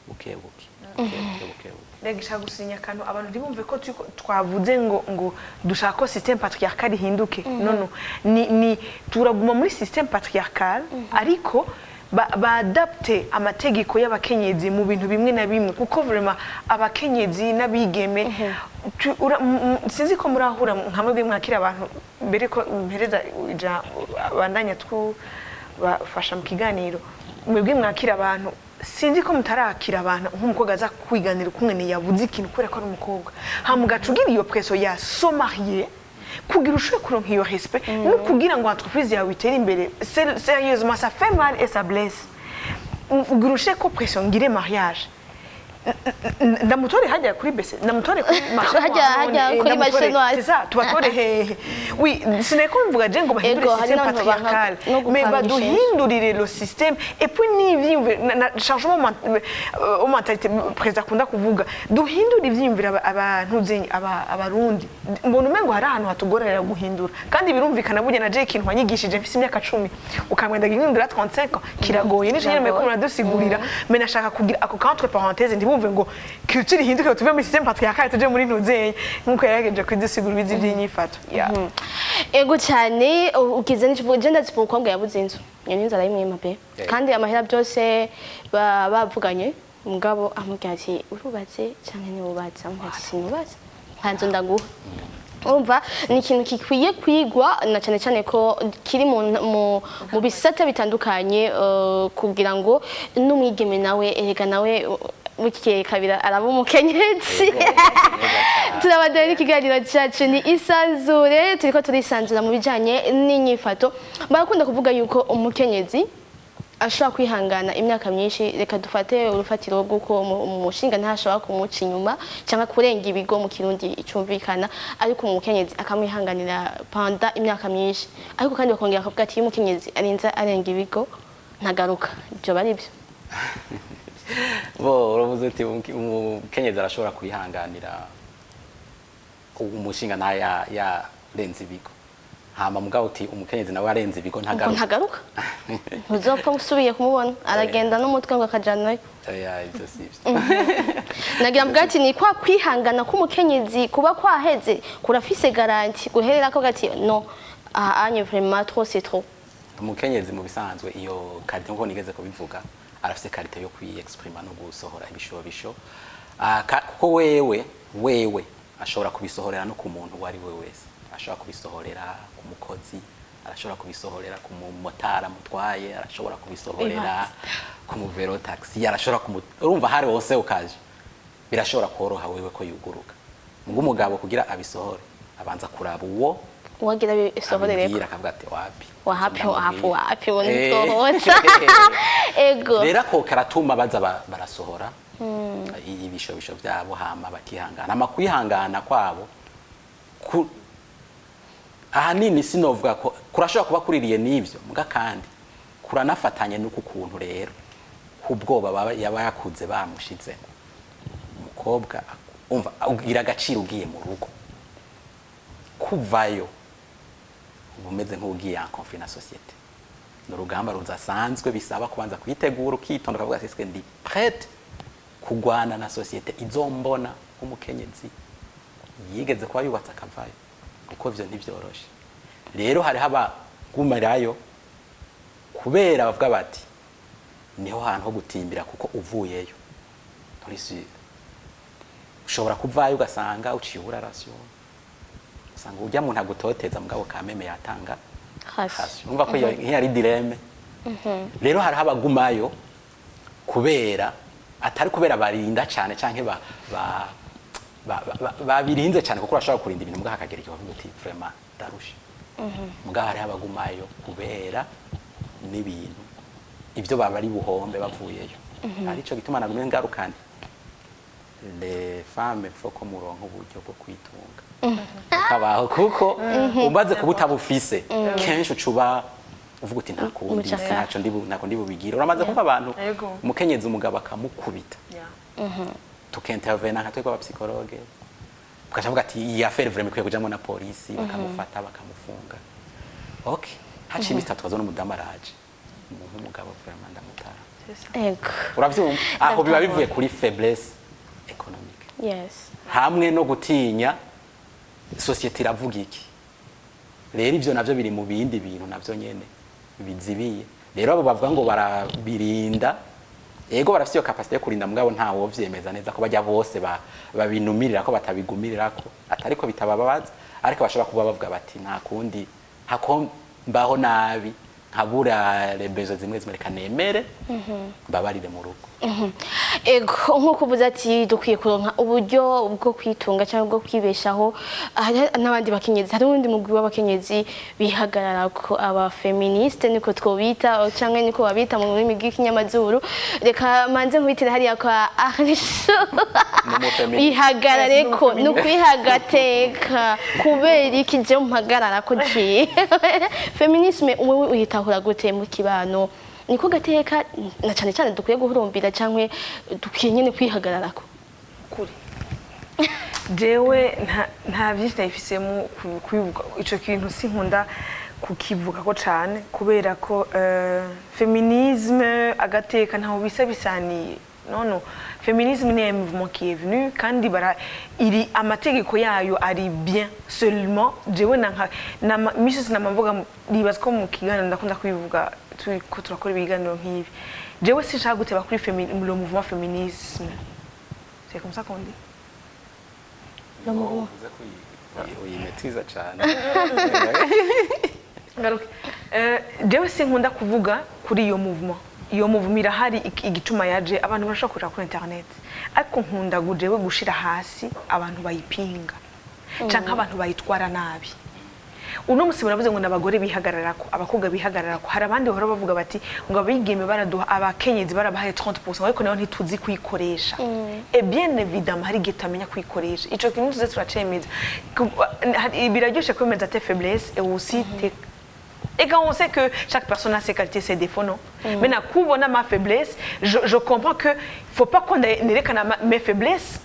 buke buke, buke buke, buke buke. Ndagishaka gusinya akantu, abantu ntibumve ko twavuze ngo dushaka ko système patriarcal ihinduke. No, no, ni turaguma muri système patriarcal, ariko baadapte amategeko y'abakenyezi mu bintu bimwe na bimwe, kuko vraiment abakenyezi n'abigeme sinzi ko murahura nka mwebwe mwakira abantu. Mbere ko mpereza bandanya twubafasha mu kiganiro, mwebwe mwakira abantu, sinzi ko mutarakira abantu nk'umukobwa aza kwiganira ukungene yabuze ikintu kubera ko ari umukobwa, hama ugaca ugira iyo pression ya se marier kugira ushobore kuronka iyo respect no kugira ngo entreprise yawe itere imbere. Sérieusement, ça fait mal et ça blesse. Ugira ushire ko pression, ngire mariage, ndamutore hajya kuri bese, ndamutore kuri marché Hajya noir, kuri marché noir. C'est ça, tubatore hehe? Oui, sineko mvuga je ngo bahindure Ego, hari système n'abantu banka patriarcal, no mais gupangisha. baduhindurire le système et puis n'ivyiyumviro na changement mentalité. Président akunda kuvuga duhindure ivyiyumviro abantu zenye abarundi. Mbona umengo hari ahantu hatugorera guhindura, kandi birumvikana. Burya na je ikintu wanyigishije mfise imyaka 10 ukamwenda guhindura 35 ans kiragoye. Nico nyene muriko muradusigurira, mais nashaka kugira ako ka entre parenthèse, ntibumve ngo culture ihinduke tuve muri système patriarcal tuje muri ntuzenye, nkuko yaragejeje kudusigura ibizi by'inyifato. Yeah. Ego cyane, ugize n'ikivugo. Je ndazi umukobwa yabuze inzu, iyo n'inzu arayimwima pe. Kandi amahera byose bavuganye, umugabo amubwira ati urubatse canke ntiwubatse? Amubwira ati sinubatse, nta nzu ndaguha. Urumva ni ikintu gikwiye kwigwa, na cyane cyane ko kiri mu bisata bitandukanye, kugira ngo n'umwigeme nawe, erega nawe bukeye kabira araba umukenyezi. Turabandanya n'ikiganiro cyacu ni Isanzure. Turiko turisanzura mu bijanye n'inyifato. Barakunda kuvuga yuko umukenyezi ashobora kwihangana imyaka myinshi. Reka dufate urufatiro rw'uko umushinga ntashobora kumuca inyuma cyangwa kurenga ibigo mu Kirundi icumvikana, ariko umukenyezi akamwihanganira panda imyaka myinshi. Ariko kandi bakongera bakavuga ati iyo umukenyezi arinze arenga ibigo ntagaruka. Ibyo bari byo? Bo uravuze uti umukenyezi arashobora kwihanganira umushinga nta yarenze ibigo, hama mugabo uti umukenyezi nawe arenze ibigo ngo ntagaruka. Ntagaruka, ntuzopfa usubiye kumubona, aragenda n'umutwe ngo akajanayo. Oya, ibyo si byo. Nagira mvuga ati ni kwa kwihangana k'umukenyezi kuba kwaheze kurafise garantie guherera ko gati no aha anye vraiment trop c'est trop. Umukenyezi mu bisanzwe, iyo qualité, nkuko nigeze kubivuga, arafise qualité yo kwiexprima no gusohora ibishobisho. Kuko wewe ashobora kubisohorera no ku muntu uwo ari we wese. Ashobora kubisohorera ku mukozi, arashobora kubisohorera ku mumotari amutwaye, arashobora kubisohorera ku muvero taxi, arashobora kumu urumva hari hose ukaje birashobora koroha wewe ko yuguruka. Mugo umugabo kugira abisohore abanza kuraba uwo uwagira bisohorere. Abibwira, akavuga ati wapi. Wapi, wapi, wapi, Eh. unitohoza ego. Rero ako karatuma baza barasohora ibishobisho byabo, hama bakihangana. Hama kwihangana kwabo ahanini sinovuga ko kurashobora kuba kuririye n'ivyo muga, kandi kuranafatanye n'uku kuntu rero kubwoba baba yaba yakuze bamushizemo. Umukobwa umva ugira agaciro ugiye mu rugo, kuvayo uba umeze nk'ugiye en conflit na société. Ni urugamba rudasanzwe, bisaba kubanza kwitegura, ukitonda, ukavuga ati: "Est-ce que ndi prête kugwana na société izombona nk'umukenyezi yigeze kuba yubatse akavayo?" Kuko ivyo ntivyoroshe. Rero hariho abagumirayo kubera bavuga bati niho hantu ho gutimbira, kuko uvuyeyo nturi sûr. Ushobora kuvayo ugasanga uciye ubura ration, usanga urya muntu agutoteza, mugabo kameme yatanga hasi. Hasi. Urumva ko iyo nk'iyo ari dilemme. Rero hariho abagumayo kubera atari kubera barinda cyane canke babirinze cyane, kuko urashobora kurinda ibintu mugabo hakagera igihe uvuga uti: "Vraiment ndarushe." Mugabo hariho abagumayo kubera n'ibintu ibyo baba ari buhombe bavuyeyo. Arico gituma nagumye ngarukane: les femmes, faut ko muronka uburyo bwo kwitunga ukabaho, kuko umaze kuba utabufise kenshi ucuba uvuga uti: "Nta kundi." Umucakara. Ntako ndi bubigire. Uramaze kumva abantu, Yego. umukenyezi umugabo akamukubita, tukintervena nka twebwe abapsychologue, ugaca avuga ati: "Iyi affaire vraiment ikwiye kujamo na polisi." Bakamufata, bakamufunga. Okay, haciye iminsi 3 tukazona umudamu araje: "Umuntu w'umugabo, vraiment ndamutara." Ego. Uravyumva aho biba bivuye kuri faiblesse économique hamwe no gutinya société iravuga iki. Rero ivyo navyo biri mu bindi bintu navyo nyene bizibiye. Rero abo bavuga ngo barabirinda, ego, barafite iyo capacité yo kurinda, mugabo nta wovyemeza neza ko bajya bose babinumirira ko batabigumirira, ko atari ko bitababaza, ariko bashobora kuba bavuga bati: "Nta kundi, hako mbaho nabi nkabura rebezo zimwe zimwe, reka nemere mbabarire mu rugo." Ego, nk'uko uvuze ati dukwiye kuronka uburyo bwo kwitunga cyangwa bwo kwibeshaho, hari n'abandi bakenyezi, hari uwundi mugwi w'abakenyezi bihagarara ko, abaféministes niko twobita cyangwa niko babita mu rurimi rw'ikinyamazuru. Reka manze nkubitire hariya kwa Arisho. N'umuféministe. Bihagarare ko ni ukwihagateka. Kubera iki je mpagarara ko ciye féminisme, wewe uyitahura gute mu kibano? Niko gateka na cyane cyane dukwiye guhurumbira cyangwa dukwiye nyine kwihagararako? Kuri jewe nta byinshi nabifisemo kubivuga. Ico kintu sinkunda kukivuga ko cane, kubera ko féminisme, agateka ntaho bisa bisaniye. Non, féminisme ni un mouvement qui est venu, kandi bara iri amategeko yayo ari bien. Seulement jewe nanka misi yose namavuga, nibaza ko mu kiganiro ndakunda kubivuga, turiko turakora ibiganiro nk'ibi, jewe sinshaka guteba kuri le mouvement féminisme, c'est comme ça qu'on dit. Uvuze ko uyimaîtriza cane. Ngaruke. Jewe sinkunda kuvuga kuri iyo mouvement. Iyo mouvement irahari, igituma yaje abantu barashobora kuja kuri internet, ariko nkunda jewe gushira hasi abantu bayipinga canke abantu bayitwara nabi. Uno musi muravuze ngo n'abagore bihagararako, abakobwa bihagararako. Hari abandi bahora bavuga bati ngo abigeme baraduha, abakenyezi barabahaye 30%, ariko nayo ntituzi kuyikoresha. Et bien évidemment hari igihe tutamenya kuyikoresha. Ico kintu tuze turacemeza. Biraryoshe kwemeza tes faiblesses et aussi tes. Et quand on sait que chaque personne a ses qualités, ses défauts, non? Maintenant, kubona ma faiblesse, je comprends que faut pas qu'on nerekana mes faiblesses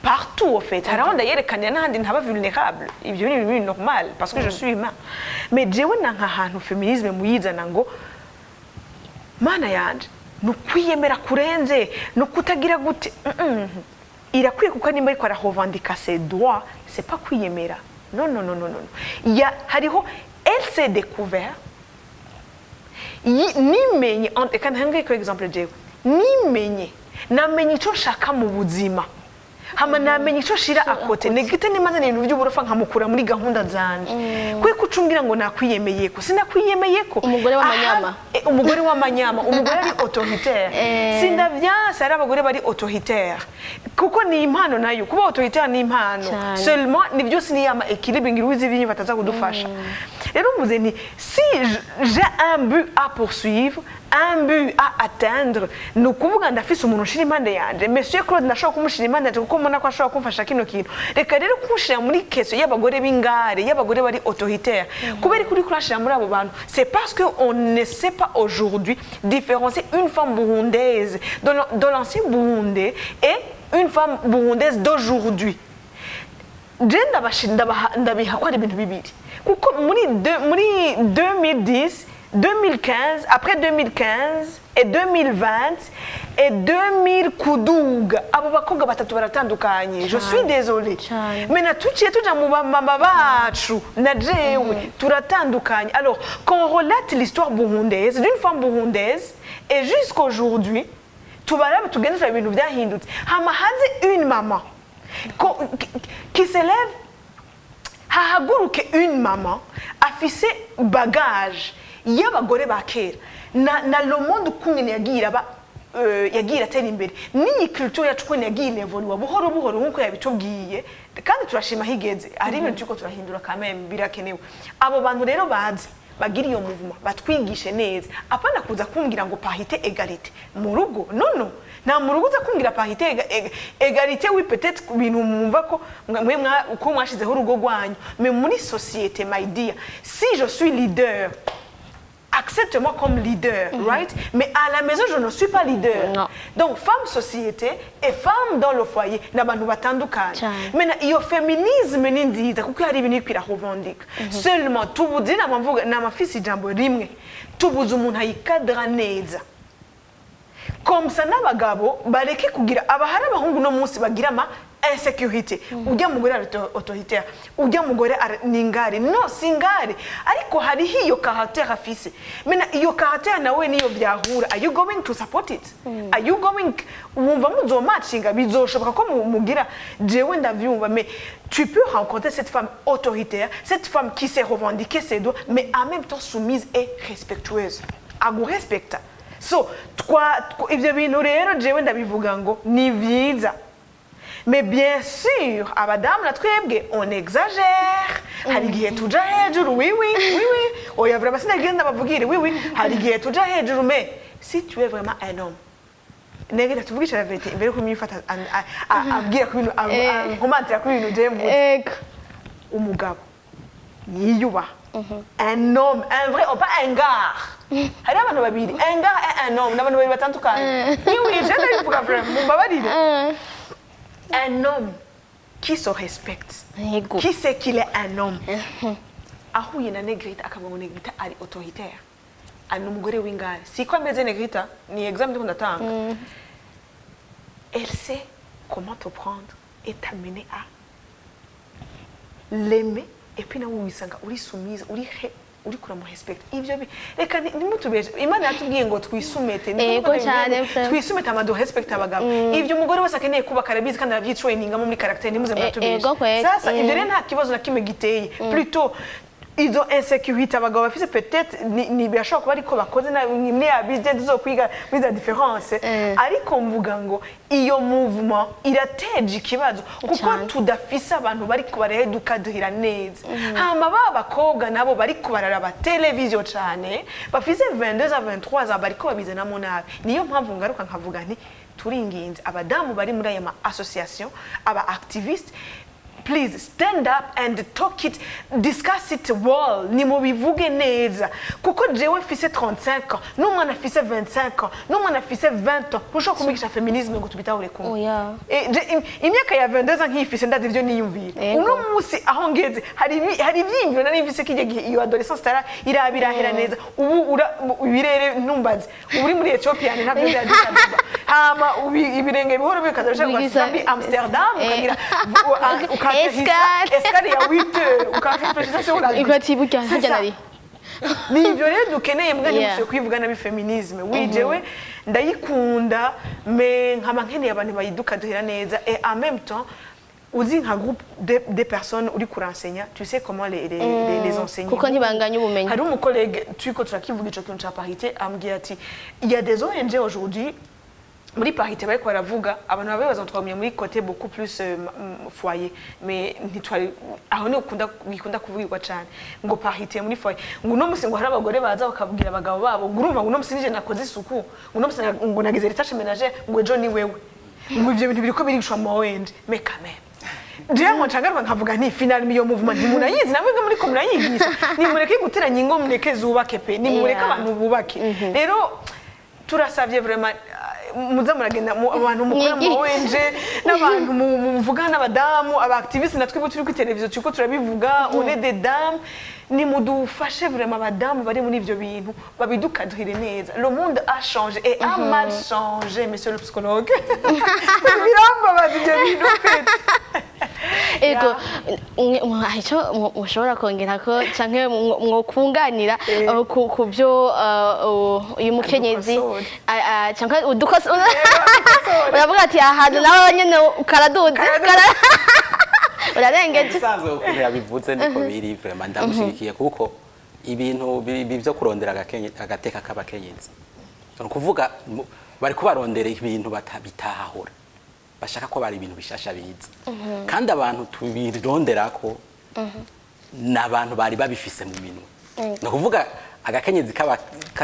partout, au fait. Hari aho ndayerekanira n'ahandi ntaba vulnérable. Ibyo ni ibintu normal, parce que je suis humain. Mais jewe nanka ahantu féminisme muyizana ngo mana yanje ni ukwiyemera kurenze, ni ukutagira gute. Irakwiye, kuko nimba ariko ararevendiqua ses droits, c'est pas kwiyemera. Non, non, non, non, non. Il y a hariho, elle s'est découvert. Nimenye, reka ntange ko exemple, jewe nimenye, namenye icyo nshaka mu buzima. Hama namenya ico shira à côté. Negrita nimaze ibintu by'uburofa nkamukura muri gahunda zanje, kwe kucumbwira ngo nakwiyemeyeko, sinakwiyemeyeko. Umugore w'amanyama. Aha, umugore w'amanyama, umugore ari autoritaire. Sindavyanse, ari abagore bari autoritaire, kuko ni impano nayo. Kuba autoritaire ni impano. Cyane. Seulement ni byose ni ama équilibre, ngira uzi ibintu bataza kudufasha. Rero mvuze nti si j'ai un but à poursuivre, un but à atteindre, ni ukuvuga ndafise umuntu ushira impande yanje. Monsieur Claude ndashobora kumushira impande yanje kuko mbona ko ashobora kumfasha kino kintu. Reka rero kunshira muri question y'abagore b'ingare, y'abagore bari autoritaire, kubera ko uriko urashira muri abo bantu, c'est parce que on ne sait pas aujourd'hui différencier une femme burundaise de l'ancien Burundais et une femme burundaise d'aujourd'hui. Je ndabiha ko ari ibintu bibiri, kuko muri 2010, 2015, après 2015 et 2020 et 2000 kuduga, abo bakobwa batatu baratandukanye. Je suis désolée. Cyane. Mais na tuciye tuja mu bamama bacu na jewe turatandukanye. Alors qu'on relate l'histoire burundaise d'une femme burundaise et jusqu'aujourd'hui, tubarabe, tugende turaba ibintu byahindutse. Hama haze une maman qui s'élève, hahaguruke une maman afise bagage y'abagore ba kera na le monde ukungene yagiye iraba, yagiye iratera imbere, n'iyi culture yacu ukuntu yagiye inevoluwa buhoro buhoro nk'uko yabitubwiye, kandi turashima aho igeze. Hari ibintu turiko turahindura quand même, birakenewe. Abo bantu rero bazi bagira iyo mouvement, batwigishe neza, apana kuza kumbwira ngo parité, égalité mu rugo. Non, nta mu rugo uza kumbwira parité, égalité. Oui, peut-être ku bintu mwumva ko mwe uko mwashizeho urugo rwanyu, mais muri société, my dear, si je suis leader, accepte-moi comme leader, right? Mais à la maison, je ne suis pas leader. Non. Donc, femme société et femme dans le foyer, ni abantu batandukanye. Cyane. Maintenant, iyo féminisme ni nziza kuko hari ibintu iriko irarevendika. Seulement, tubuze nama mvuga namafise ijambo rimwe, tubuze umuntu ayikadra neza. Comme ça n'abagabo bareke kugira abahari, abahungu no munsi bagira ama insécurité: ujya mugore ari autoritaire, ujya mugore ni ingare. No si ingare, ariko hariho iyo caractère afise. Mena iyo caractère nawe niyo byahura, are you going to support it? Are you going, wumva muzomacinga, bizoshoboka ko mugira? Jewe ndavyumva, mais tu peux rencontrer cette femme autoritaire, cette femme qui sait revendiquer ses droits, mais en même temps soumise et respectueuse, agurespecta. So ivyo bintu rero jewe ndabivuga ngo ni vyiza, mais bien sûr abadamu na twebwe on exagère. Hari igihe tuja hejuru. Oui, oya, vraiment sinagenda bavugire. Oui, hari igihe tuja hejuru, mais si tu es vraiment un homme, negera tuvugisha la vérité imbere ko myifata abwira ku bintu, nkomantira ku bintu je mvuze. Ego. Umugabo yiyubaha, un homme, un vrai homme, pas un gars. Hariho abantu babiri, un gars et un homme, ni abantu babiri batandukanye. Oui, je ndabivuga vraiment, mumbabarire. Un homme qui se respecte, qui sait qu'il est un homme, ahuye na Negrita akavuga ngo Negrita ari autoritaire, ari umugore w'ingare, siko ameze Negrita, ni exemple ndiko ndatanga, elle sait comment te prendre et t'amener à l'aimer, et puis nawe wisanga uri soumise, uri he uri kuramurespekta. Ivyo reka ntimutubeshe. Imana yatubwiye ngo twisumete. Niko Yego cyane, bivuga. Twisumete ama durespecte abagabo. Ivyo umugore wese akeneye kubaka arabizi kandi arabyitrainingamo muri caractère. Ntimuze muratubeshe. Ego kweli. Sasa ivyo rero nta kibazo na kimwe giteye, plutôt izo insécurité abagabo bafise, peut-être ni birashobora kuba ariko bakoze nabi imwe yabije tuzokwiga muri za différence. Ariko mvuga ngo iyo mouvement irateje ikibazo kuko Cyane. tudafise abantu bariko barahedukaduhira neza. Hama ba bakobwa nabo bariko bararaba televiziyo cane, bafise 22 à 23 ans, bariko babizanamo nabi. Niyo mpamvu ngaruka nkavuga nti turinginze abadamu bari muri aya ma association, aba activiste, please stand up and talk it, discuss it well, ni mubivuge neza, kuko jewe mfise 35 ans n'umwana afise 25 ans n'umwana afise 20 ans, ntushobora kumwigisha féminisme ngo tubitahure kumwe. Oya. Imyaka ya 22 ans nkiyifise, ndazi ivyo niyumvira. Yego. Uno munsi aho ngeze, hari ivyiyumviro nari mfise kijya gihe iyo adolescence itara iraba irahera neza. Ubu ibirere ntumbaze, ubu uri muri Ethiopia ntabyo bya Addis Ababa, hama ibirenge bihoro bikaza bishaka muri Amsterdam, ukagira Escale. Escale ya 8 heures, ukarefléchissa sur la vie. Ugati burya C'est harya ça. nari Ni ibyo rero dukeneye mbwa. Ntimusuye kuyivuga nabi féminisme. Oui, jewe ndayikunda, mais nkaba nkeneye abantu bayidukaduhira neza. Et en même temps, uzi nka groupe de personnes uri kurensenya, tu sais comment les enseigner. Kuko ntibanganya ubumenyi. Hari umu collègue turiko turakivuga ico kintu ca parité, ambwiye ati il y a des ONG aujourd'hui muri parité bariko baravuga. Abantu baba bibaza ngo twagumye muri côté beaucoup plus foyer, mais ntitwari aho. Ni ukunda bikunda kuvugirwa cyane ngo parité muri foyer, ngo uno musi ngo hari abagore baza bakabwira abagabo babo ngo urumva ngo uno musi nije nakoze isuku, ngo uno musi ngo nagize les tâches ménagères, ngo ejo ni wewe, ngo ivyo bintu biriko birigishwa mu ONG. Mais quand même, jewe ngo ncangaruka nkavuga nti finalement iyo mouvement ntimunayizi namwe muri ko murayigisha. Nimureke guteranya ingo, mureke zubake pe, nimureke abantu bubake. Rero turasavye vraiment, muza muragenda abantu mukora mu ONG n'abantu muvugana n'abadamu, aba activistes, natwe turi kuri televiziyo turiko turabivuga, on est des dames, nimudufashe vraiment. Abadamu bari muri ivyo bintu babidukaduhire neza. Le monde a changé et a mal changé, monsieur le psychologue. Birambabaza ivyo bintu fait. Ego, ico mushobora kongera ko canke mwokunganira ku byo uyu mukenyezi Adukosore. Canke udukosore. Uravuga ati ahantu nawe nyene karaduze, urarengeje. Ibisanzwe ukuntu yabivuze niko biri, vraiment ndamushigikiye, kuko ibintu byo kurondera agateka k'abakenyezi, ni ukuvuga bariko barondera ibintu bitahahora, bashaka ko bari ibintu bishasha biza, kandi abantu tubironderako ni abantu bari babifise mu minwe. Ni ukuvuga agakenyezi kaba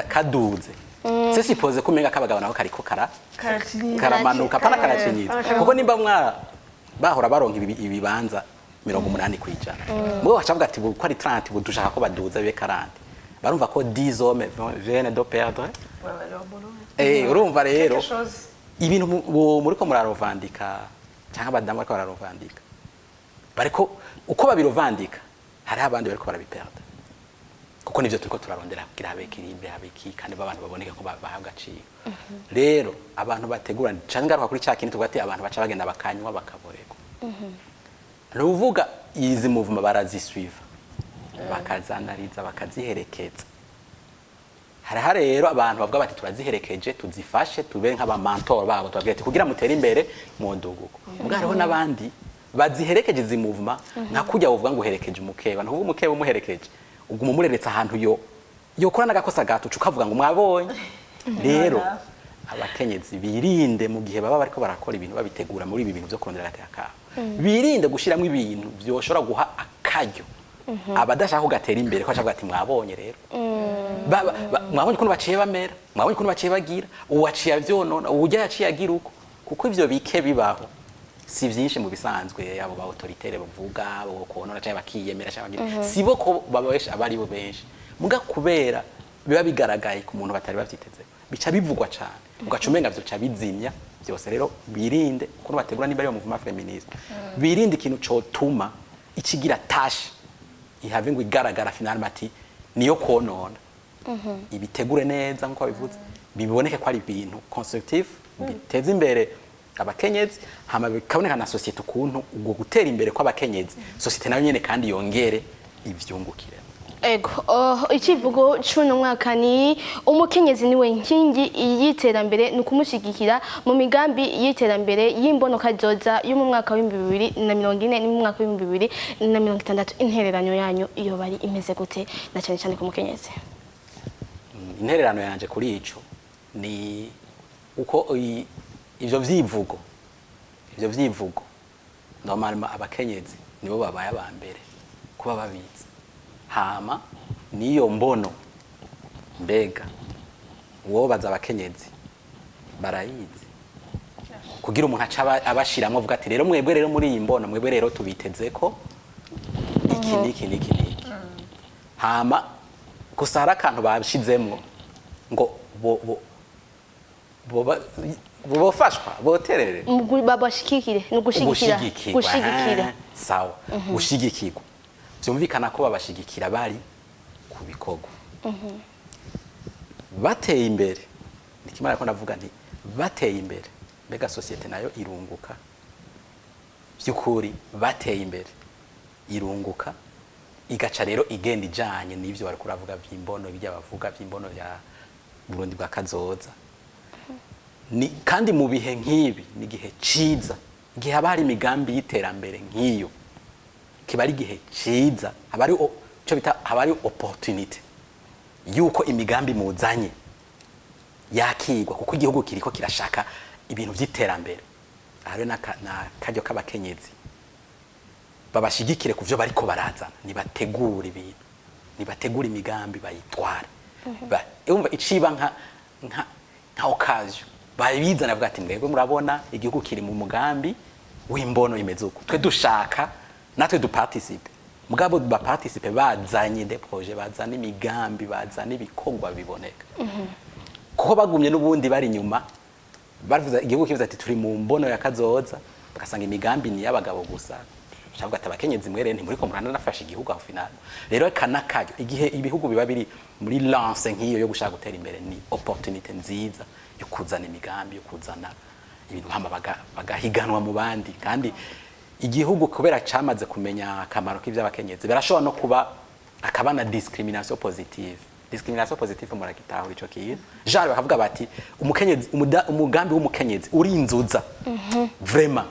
kaduze, c'est supposé ko umenga k'abagabo nako kariko kara karamanuka, pana karacinyiza, kuko nimba mwa bahora baronka ibibanza 80%, mugabo bacavuga ati ko ari 30, ubu dushaka ko baduza bibe 40, barumva ko 10 hommes viennent de perdre. Urumva rero ibintu muriko murarovandika cyangwa abadamu bariko bararovandika, bariko uko babirovandika, hariho abandi bariko barabiperda, kuko nivyo turiko turarondera kugira habe équilibre, habe iki, kandi abantu baboneke ko bahabwa agaciro. Rero abantu bategura, canke ngaruka kuri cya kintu tuvuga ati abantu baca bagenda bakanywa bakaborerwa, ni uvuga izi mouvement barazisuiva, bakazanariza, bakaziherekeza. Hariho rero abantu bavuga bati turaziherekeje, tuzifashe, tube nk'aba mentors babo, tubabwire ati kugira mutere imbere mu nduguko. Ubwo hariho n'abandi baziherekeje izi mouvement, nka kujya uvuga ngo uherekeje umukeba, ntuvuga umukeba umuherekeje, uguma umureretse ahantu yo yokora n'agakosa gato uca ukavuga ngo mwabonye. Rero abakenyezi birinde mu gihe baba bariko barakora ibintu, babitegura muri ibi bintu byo kurondera agateka kabo, birinde gushiramo ibintu vyoshobora guha akaryo abadashaka kugatera imbere, ko ashaka ati mwabonye rero, mwabonye ukuntu baciye bamera, mwabonye ukuntu baciye bagira, uwaciye avyonona, uwujya yaciye agira uko. Kuko ivyo bike bibaho, si vyinshi mu bisanzwe. Abo ba autoritaires bavuga bo konona canke bakiyemera canke bagira, si bo ko babesha abari bo benshi, muga kubera biba bigaragaye ku muntu batari bavyiteze, bica bivugwa cane, ugaca umenga vyoca bizimya byose. Rero birinde ukuntu bategura, niba ari mouvement féministe, birinde ikintu cotuma ikigira tache ihave ngo igaragara finalement ati niyo konona. Ibitegure neza nkuko babivuze, biboneke ko ari ibintu constructif biteza imbere abakenyezi, hama bikaboneka na société ukuntu ubwo gutera imbere kw'abakenyezi, société nayo nyene kandi yongere ivyungukire. Ego, oh, icivugo c'uno mwaka ni umukenyezi niwe nkingi y'iterambere, ni ukumushyigikira mu migambi y'iterambere y'imbonoka kazoza yo mu mwaka w'2040 no mu mwaka w'2060. Intererano yanyu iyo bari imeze gute, na cyane cyane ku mukenyezi? Intererano yanje kuri ico ni uko ivyo vyivugo normalement abakenyezi nibo babaye aba mbere kuba babizi. Hama niyo mbono, mbega wobaza abakenyezi barayizi, kugira umuntu aca abashiramwo avuga ati rero mwebwe rero muri iyi mbono, mwebwe rero tubiteze ko iki n'iki n'iki n'iki. Hama gusa hari akantu bashizemwo ngo bofashwa boterere. Babashigikire, ni ugushigikira. Gushigikirwa. Gushigikira. Sawa, gushigikirwa vyumvikana ko babashigikira bari ku bikorwa bateye imbere. Ni kimwe ko ndavuga nti bateye imbere, mbega société nayo irunguka by'ukuri? Bateye imbere irunguka. Igaca rero igenda ijanye n'ivyo bariko uravuga vy'imbono, bijya bavuga vy'imbono vya Burundi bwa kazoza. Ni kandi mu bihe nk'ibi ni igihe ciza, igihe haba hari imigambi y'iterambere nk'iyo, kiba ari igihe ciza, haba ari ico bita haba ari opportunité yuko imigambi muzanye yakigwa, kuko igihugu kiriko kirashaka ibintu vy'iterambere. Aha rero n'akaryo k'abakenyezi babashigikire ku vyo bariko barazana, nibategura ibintu, nibategura imigambi, bayitware. Urumva iciba nka occasion babizana, bavuga ati: "Mwebwe murabona igihugu kiri mu mugambi w'imbono imeze uko, twe dushaka natwe duparticipe." Mugabo baparticipe bazanye des projets, bazana imigambi, bazana ibikorwa biboneka, kuko bagumye n'ubundi bari inyuma bavuze, igihugu kivuze ati: "Turi mu mbono ya kazoza", bagasanga imigambi ni y'abagabo gusa, shavuga ati: "Abakenyezi mwere ntimuriko murananafasha igihugu aho." Final rero kana karyo, igihe ibihugu biba biri muri lancée nk'iyo yo gushaka gutera imbere, ni opportunité nziza yo kuzana imigambi, yo kuzana ibintu, hama bagahiganwa mu bandi. Kandi igihugu kubera camaze kumenya akamaro k'ivy'abakenyezi, birashobora no kuba akaba na discrimination positive. Discrimination positive, muragitahura ico kintu? Genre bakavuga bati: "Umukenyezi, umugambi w'umukenyezi urinzuza vraiment,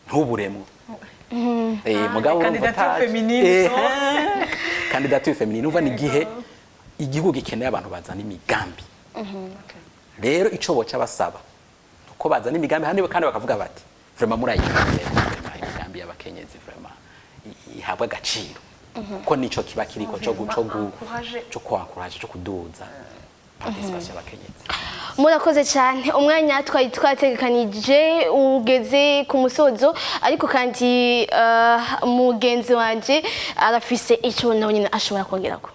ntuburemwo." Mugabo urumva Candidature féminine, so. Candidature féminine. Umva, ni igihe igihugu gikeneye abantu bazana imigambi. Rero ico boca basaba uko bazana imigambi hano, kandi bakavuga bati: "Vraiment murayikundira, vraiment imigambi y'abakenyezi vraiment ihabwa agaciro", kuko nico kiba kiriko Encourager. co kwankuraje, co kuduza participation y'abakenyezi. Murakoze cyane. Umwanya twari twategekanije ugeze ku musozo, ariko kandi mugenzi wanje arafise icyo nawe nyine ashobora kongerako.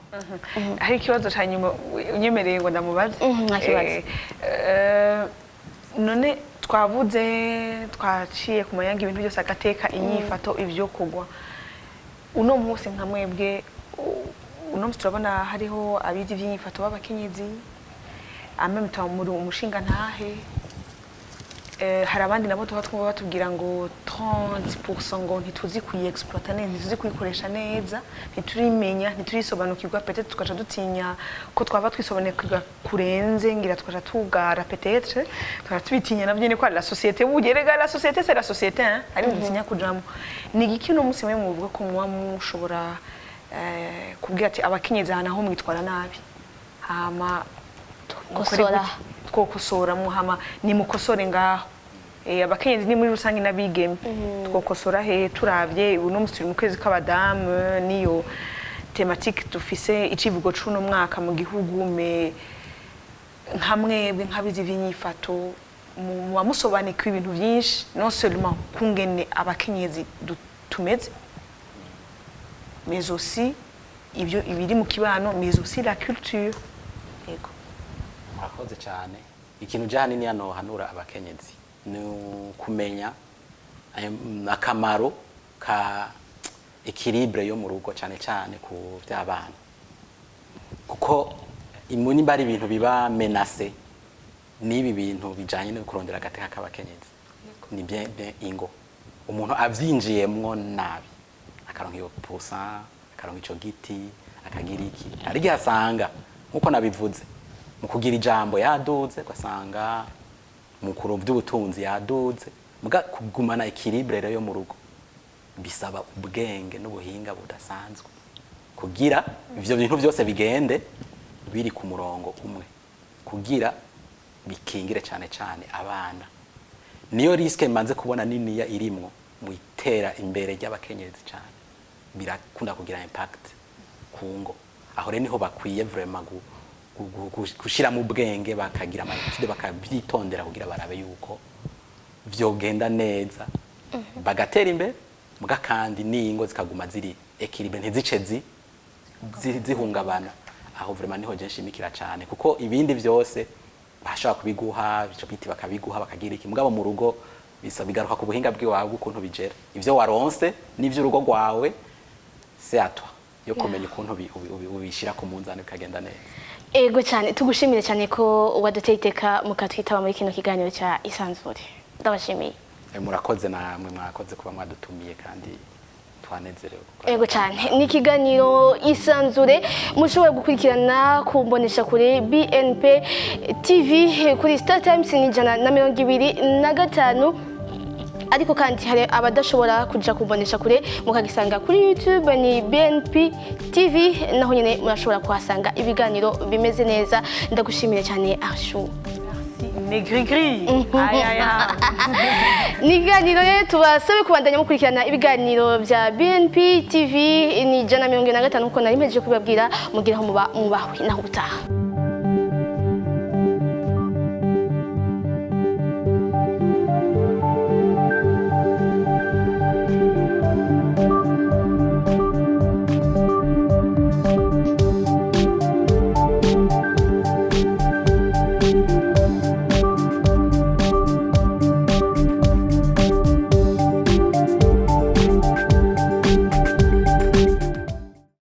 Hari ikibazo cya nyuma unyemereye ngo ndamubaze. Nta kibazo. None twavuze, twaciye ku mayanga ibintu byose, agateka, inyifato, ibyo kugwa uno munsi nka mwebwe, uno munsi turabona hariho abize iby'inyifato b'abakenyezi, amwe muri umushinga ntahe. Hari abandi nabo tuba twumva batubwira ngo 30% ngo ntituzi kuyiexploita neza, ntituzi kuyikoresha neza, ntiturimenya, ntiturisobanukirwa. Peut-être tugaca dutinya ko twaba twisobanukirwa kurenze, ngira tugaca tugara, peut-être tugaca tubitinya navyo nyene, ko ari la société bugerega, la société c'est la société, hein, ari dutinya kujamo. Ni igiki uno munsi mwe muvuga ko muba mushobora kubwira ati: "Abakenyezi aha naho mwitwara nabi, hama mukore Kosora. gute?" Twokosora muhama nimukosore ngaho. Abakenyezi ni muri rusange n'abigeme, twokosora he turavye uno musi turi mu kwezi k'abadamu, niyo thématique dufise, icivugo c'uno mwaka mu gihugu? Me nka mwebwe nk'abizi ivy'inyifato, muba musobanukiwe ibintu vyinshi, non seulement kungene abakenyezi tumeze, mais aussi ibyo ibiri mu kibano, mais aussi la culture. Yego. Murakoze cyane. Ikintu je hanini hano hanura abakenyezi ni ukumenya akamaro ka équilibre yo mu rugo, cyane cyane ku by'abana, kuko nimba ari ibintu biba menacé n'ibi bintu bijanye no kurondera agateka k'abakenyezi, ni bien bien ingo. Umuntu avyinjiyemwo nabi, akaronka iyo pourcent, akaronka ico giti, akagira iki, hari igihe asanga, nkuko nabivuze, mu kugira ijambo yaduze, ugasanga mu kuronka ivy'ubutunzi yaduze. Muga kugumana équilibre rero yo mu rugo bisaba ubwenge n'ubuhinga budasanzwe, kugira ivyo bintu byose bigende biri ku murongo umwe, kugira bikingire cyane cyane abana. Niyo risque manze kubona niniya irimwo mu itera imbere ry'abakenyezi cyane, birakunda kugira impact ku ngo. Aho rero niho bakwiye vraiment gushiramo ubwenge, bakagira ama études, bakabyitondera, kugira barabe yuko vyogenda neza, bagatera imbere, muga kandi n'ingo zikaguma ziri équilibrées, ntizice zihungabana. Aho vraiment niho je nshimikira cyane, kuko ibindi vyose bashobora kubiguha, ico biti bakabiguha, bakagira iki, mugabo mu rugo bisa bigaruka ku buhinga bw'iwawe bw'ukuntu bigera ivyo waronse n'ivyo urugo rwawe. C'est à toi yo kumenya ukuntu ubishira ku munzani bikagenda neza. Ego cyane, tugushimire cyane ko waduteye iteka mukatwitaba muri kino kiganiro cya Isanzure. Ndabashimiye. Murakoze namwe, mwakoze kuba mwadutumiye kandi Twanezerewe. Ego cyane, ni ikiganiro Isanzure mushobora gukurikirana ku mbonesha kure BNP TV kuri Star Times ni 125, ariko kandi hari abadashobora kuja kubonesha kure, mukagisanga kuri YouTube ni BNP TV, naho nyine murashobora kuhasanga ibiganiro bimeze neza. Ndagushimire cyane, Arshu. Negrigri ayaya. Ni ikiganiro rero tubasabe kubandanya mukurikirana ibiganiro bya BNP TV ni 125, nkuko nari mpejeje kubibabwira. Mugira aho muba mubahwe, naho ubutaha.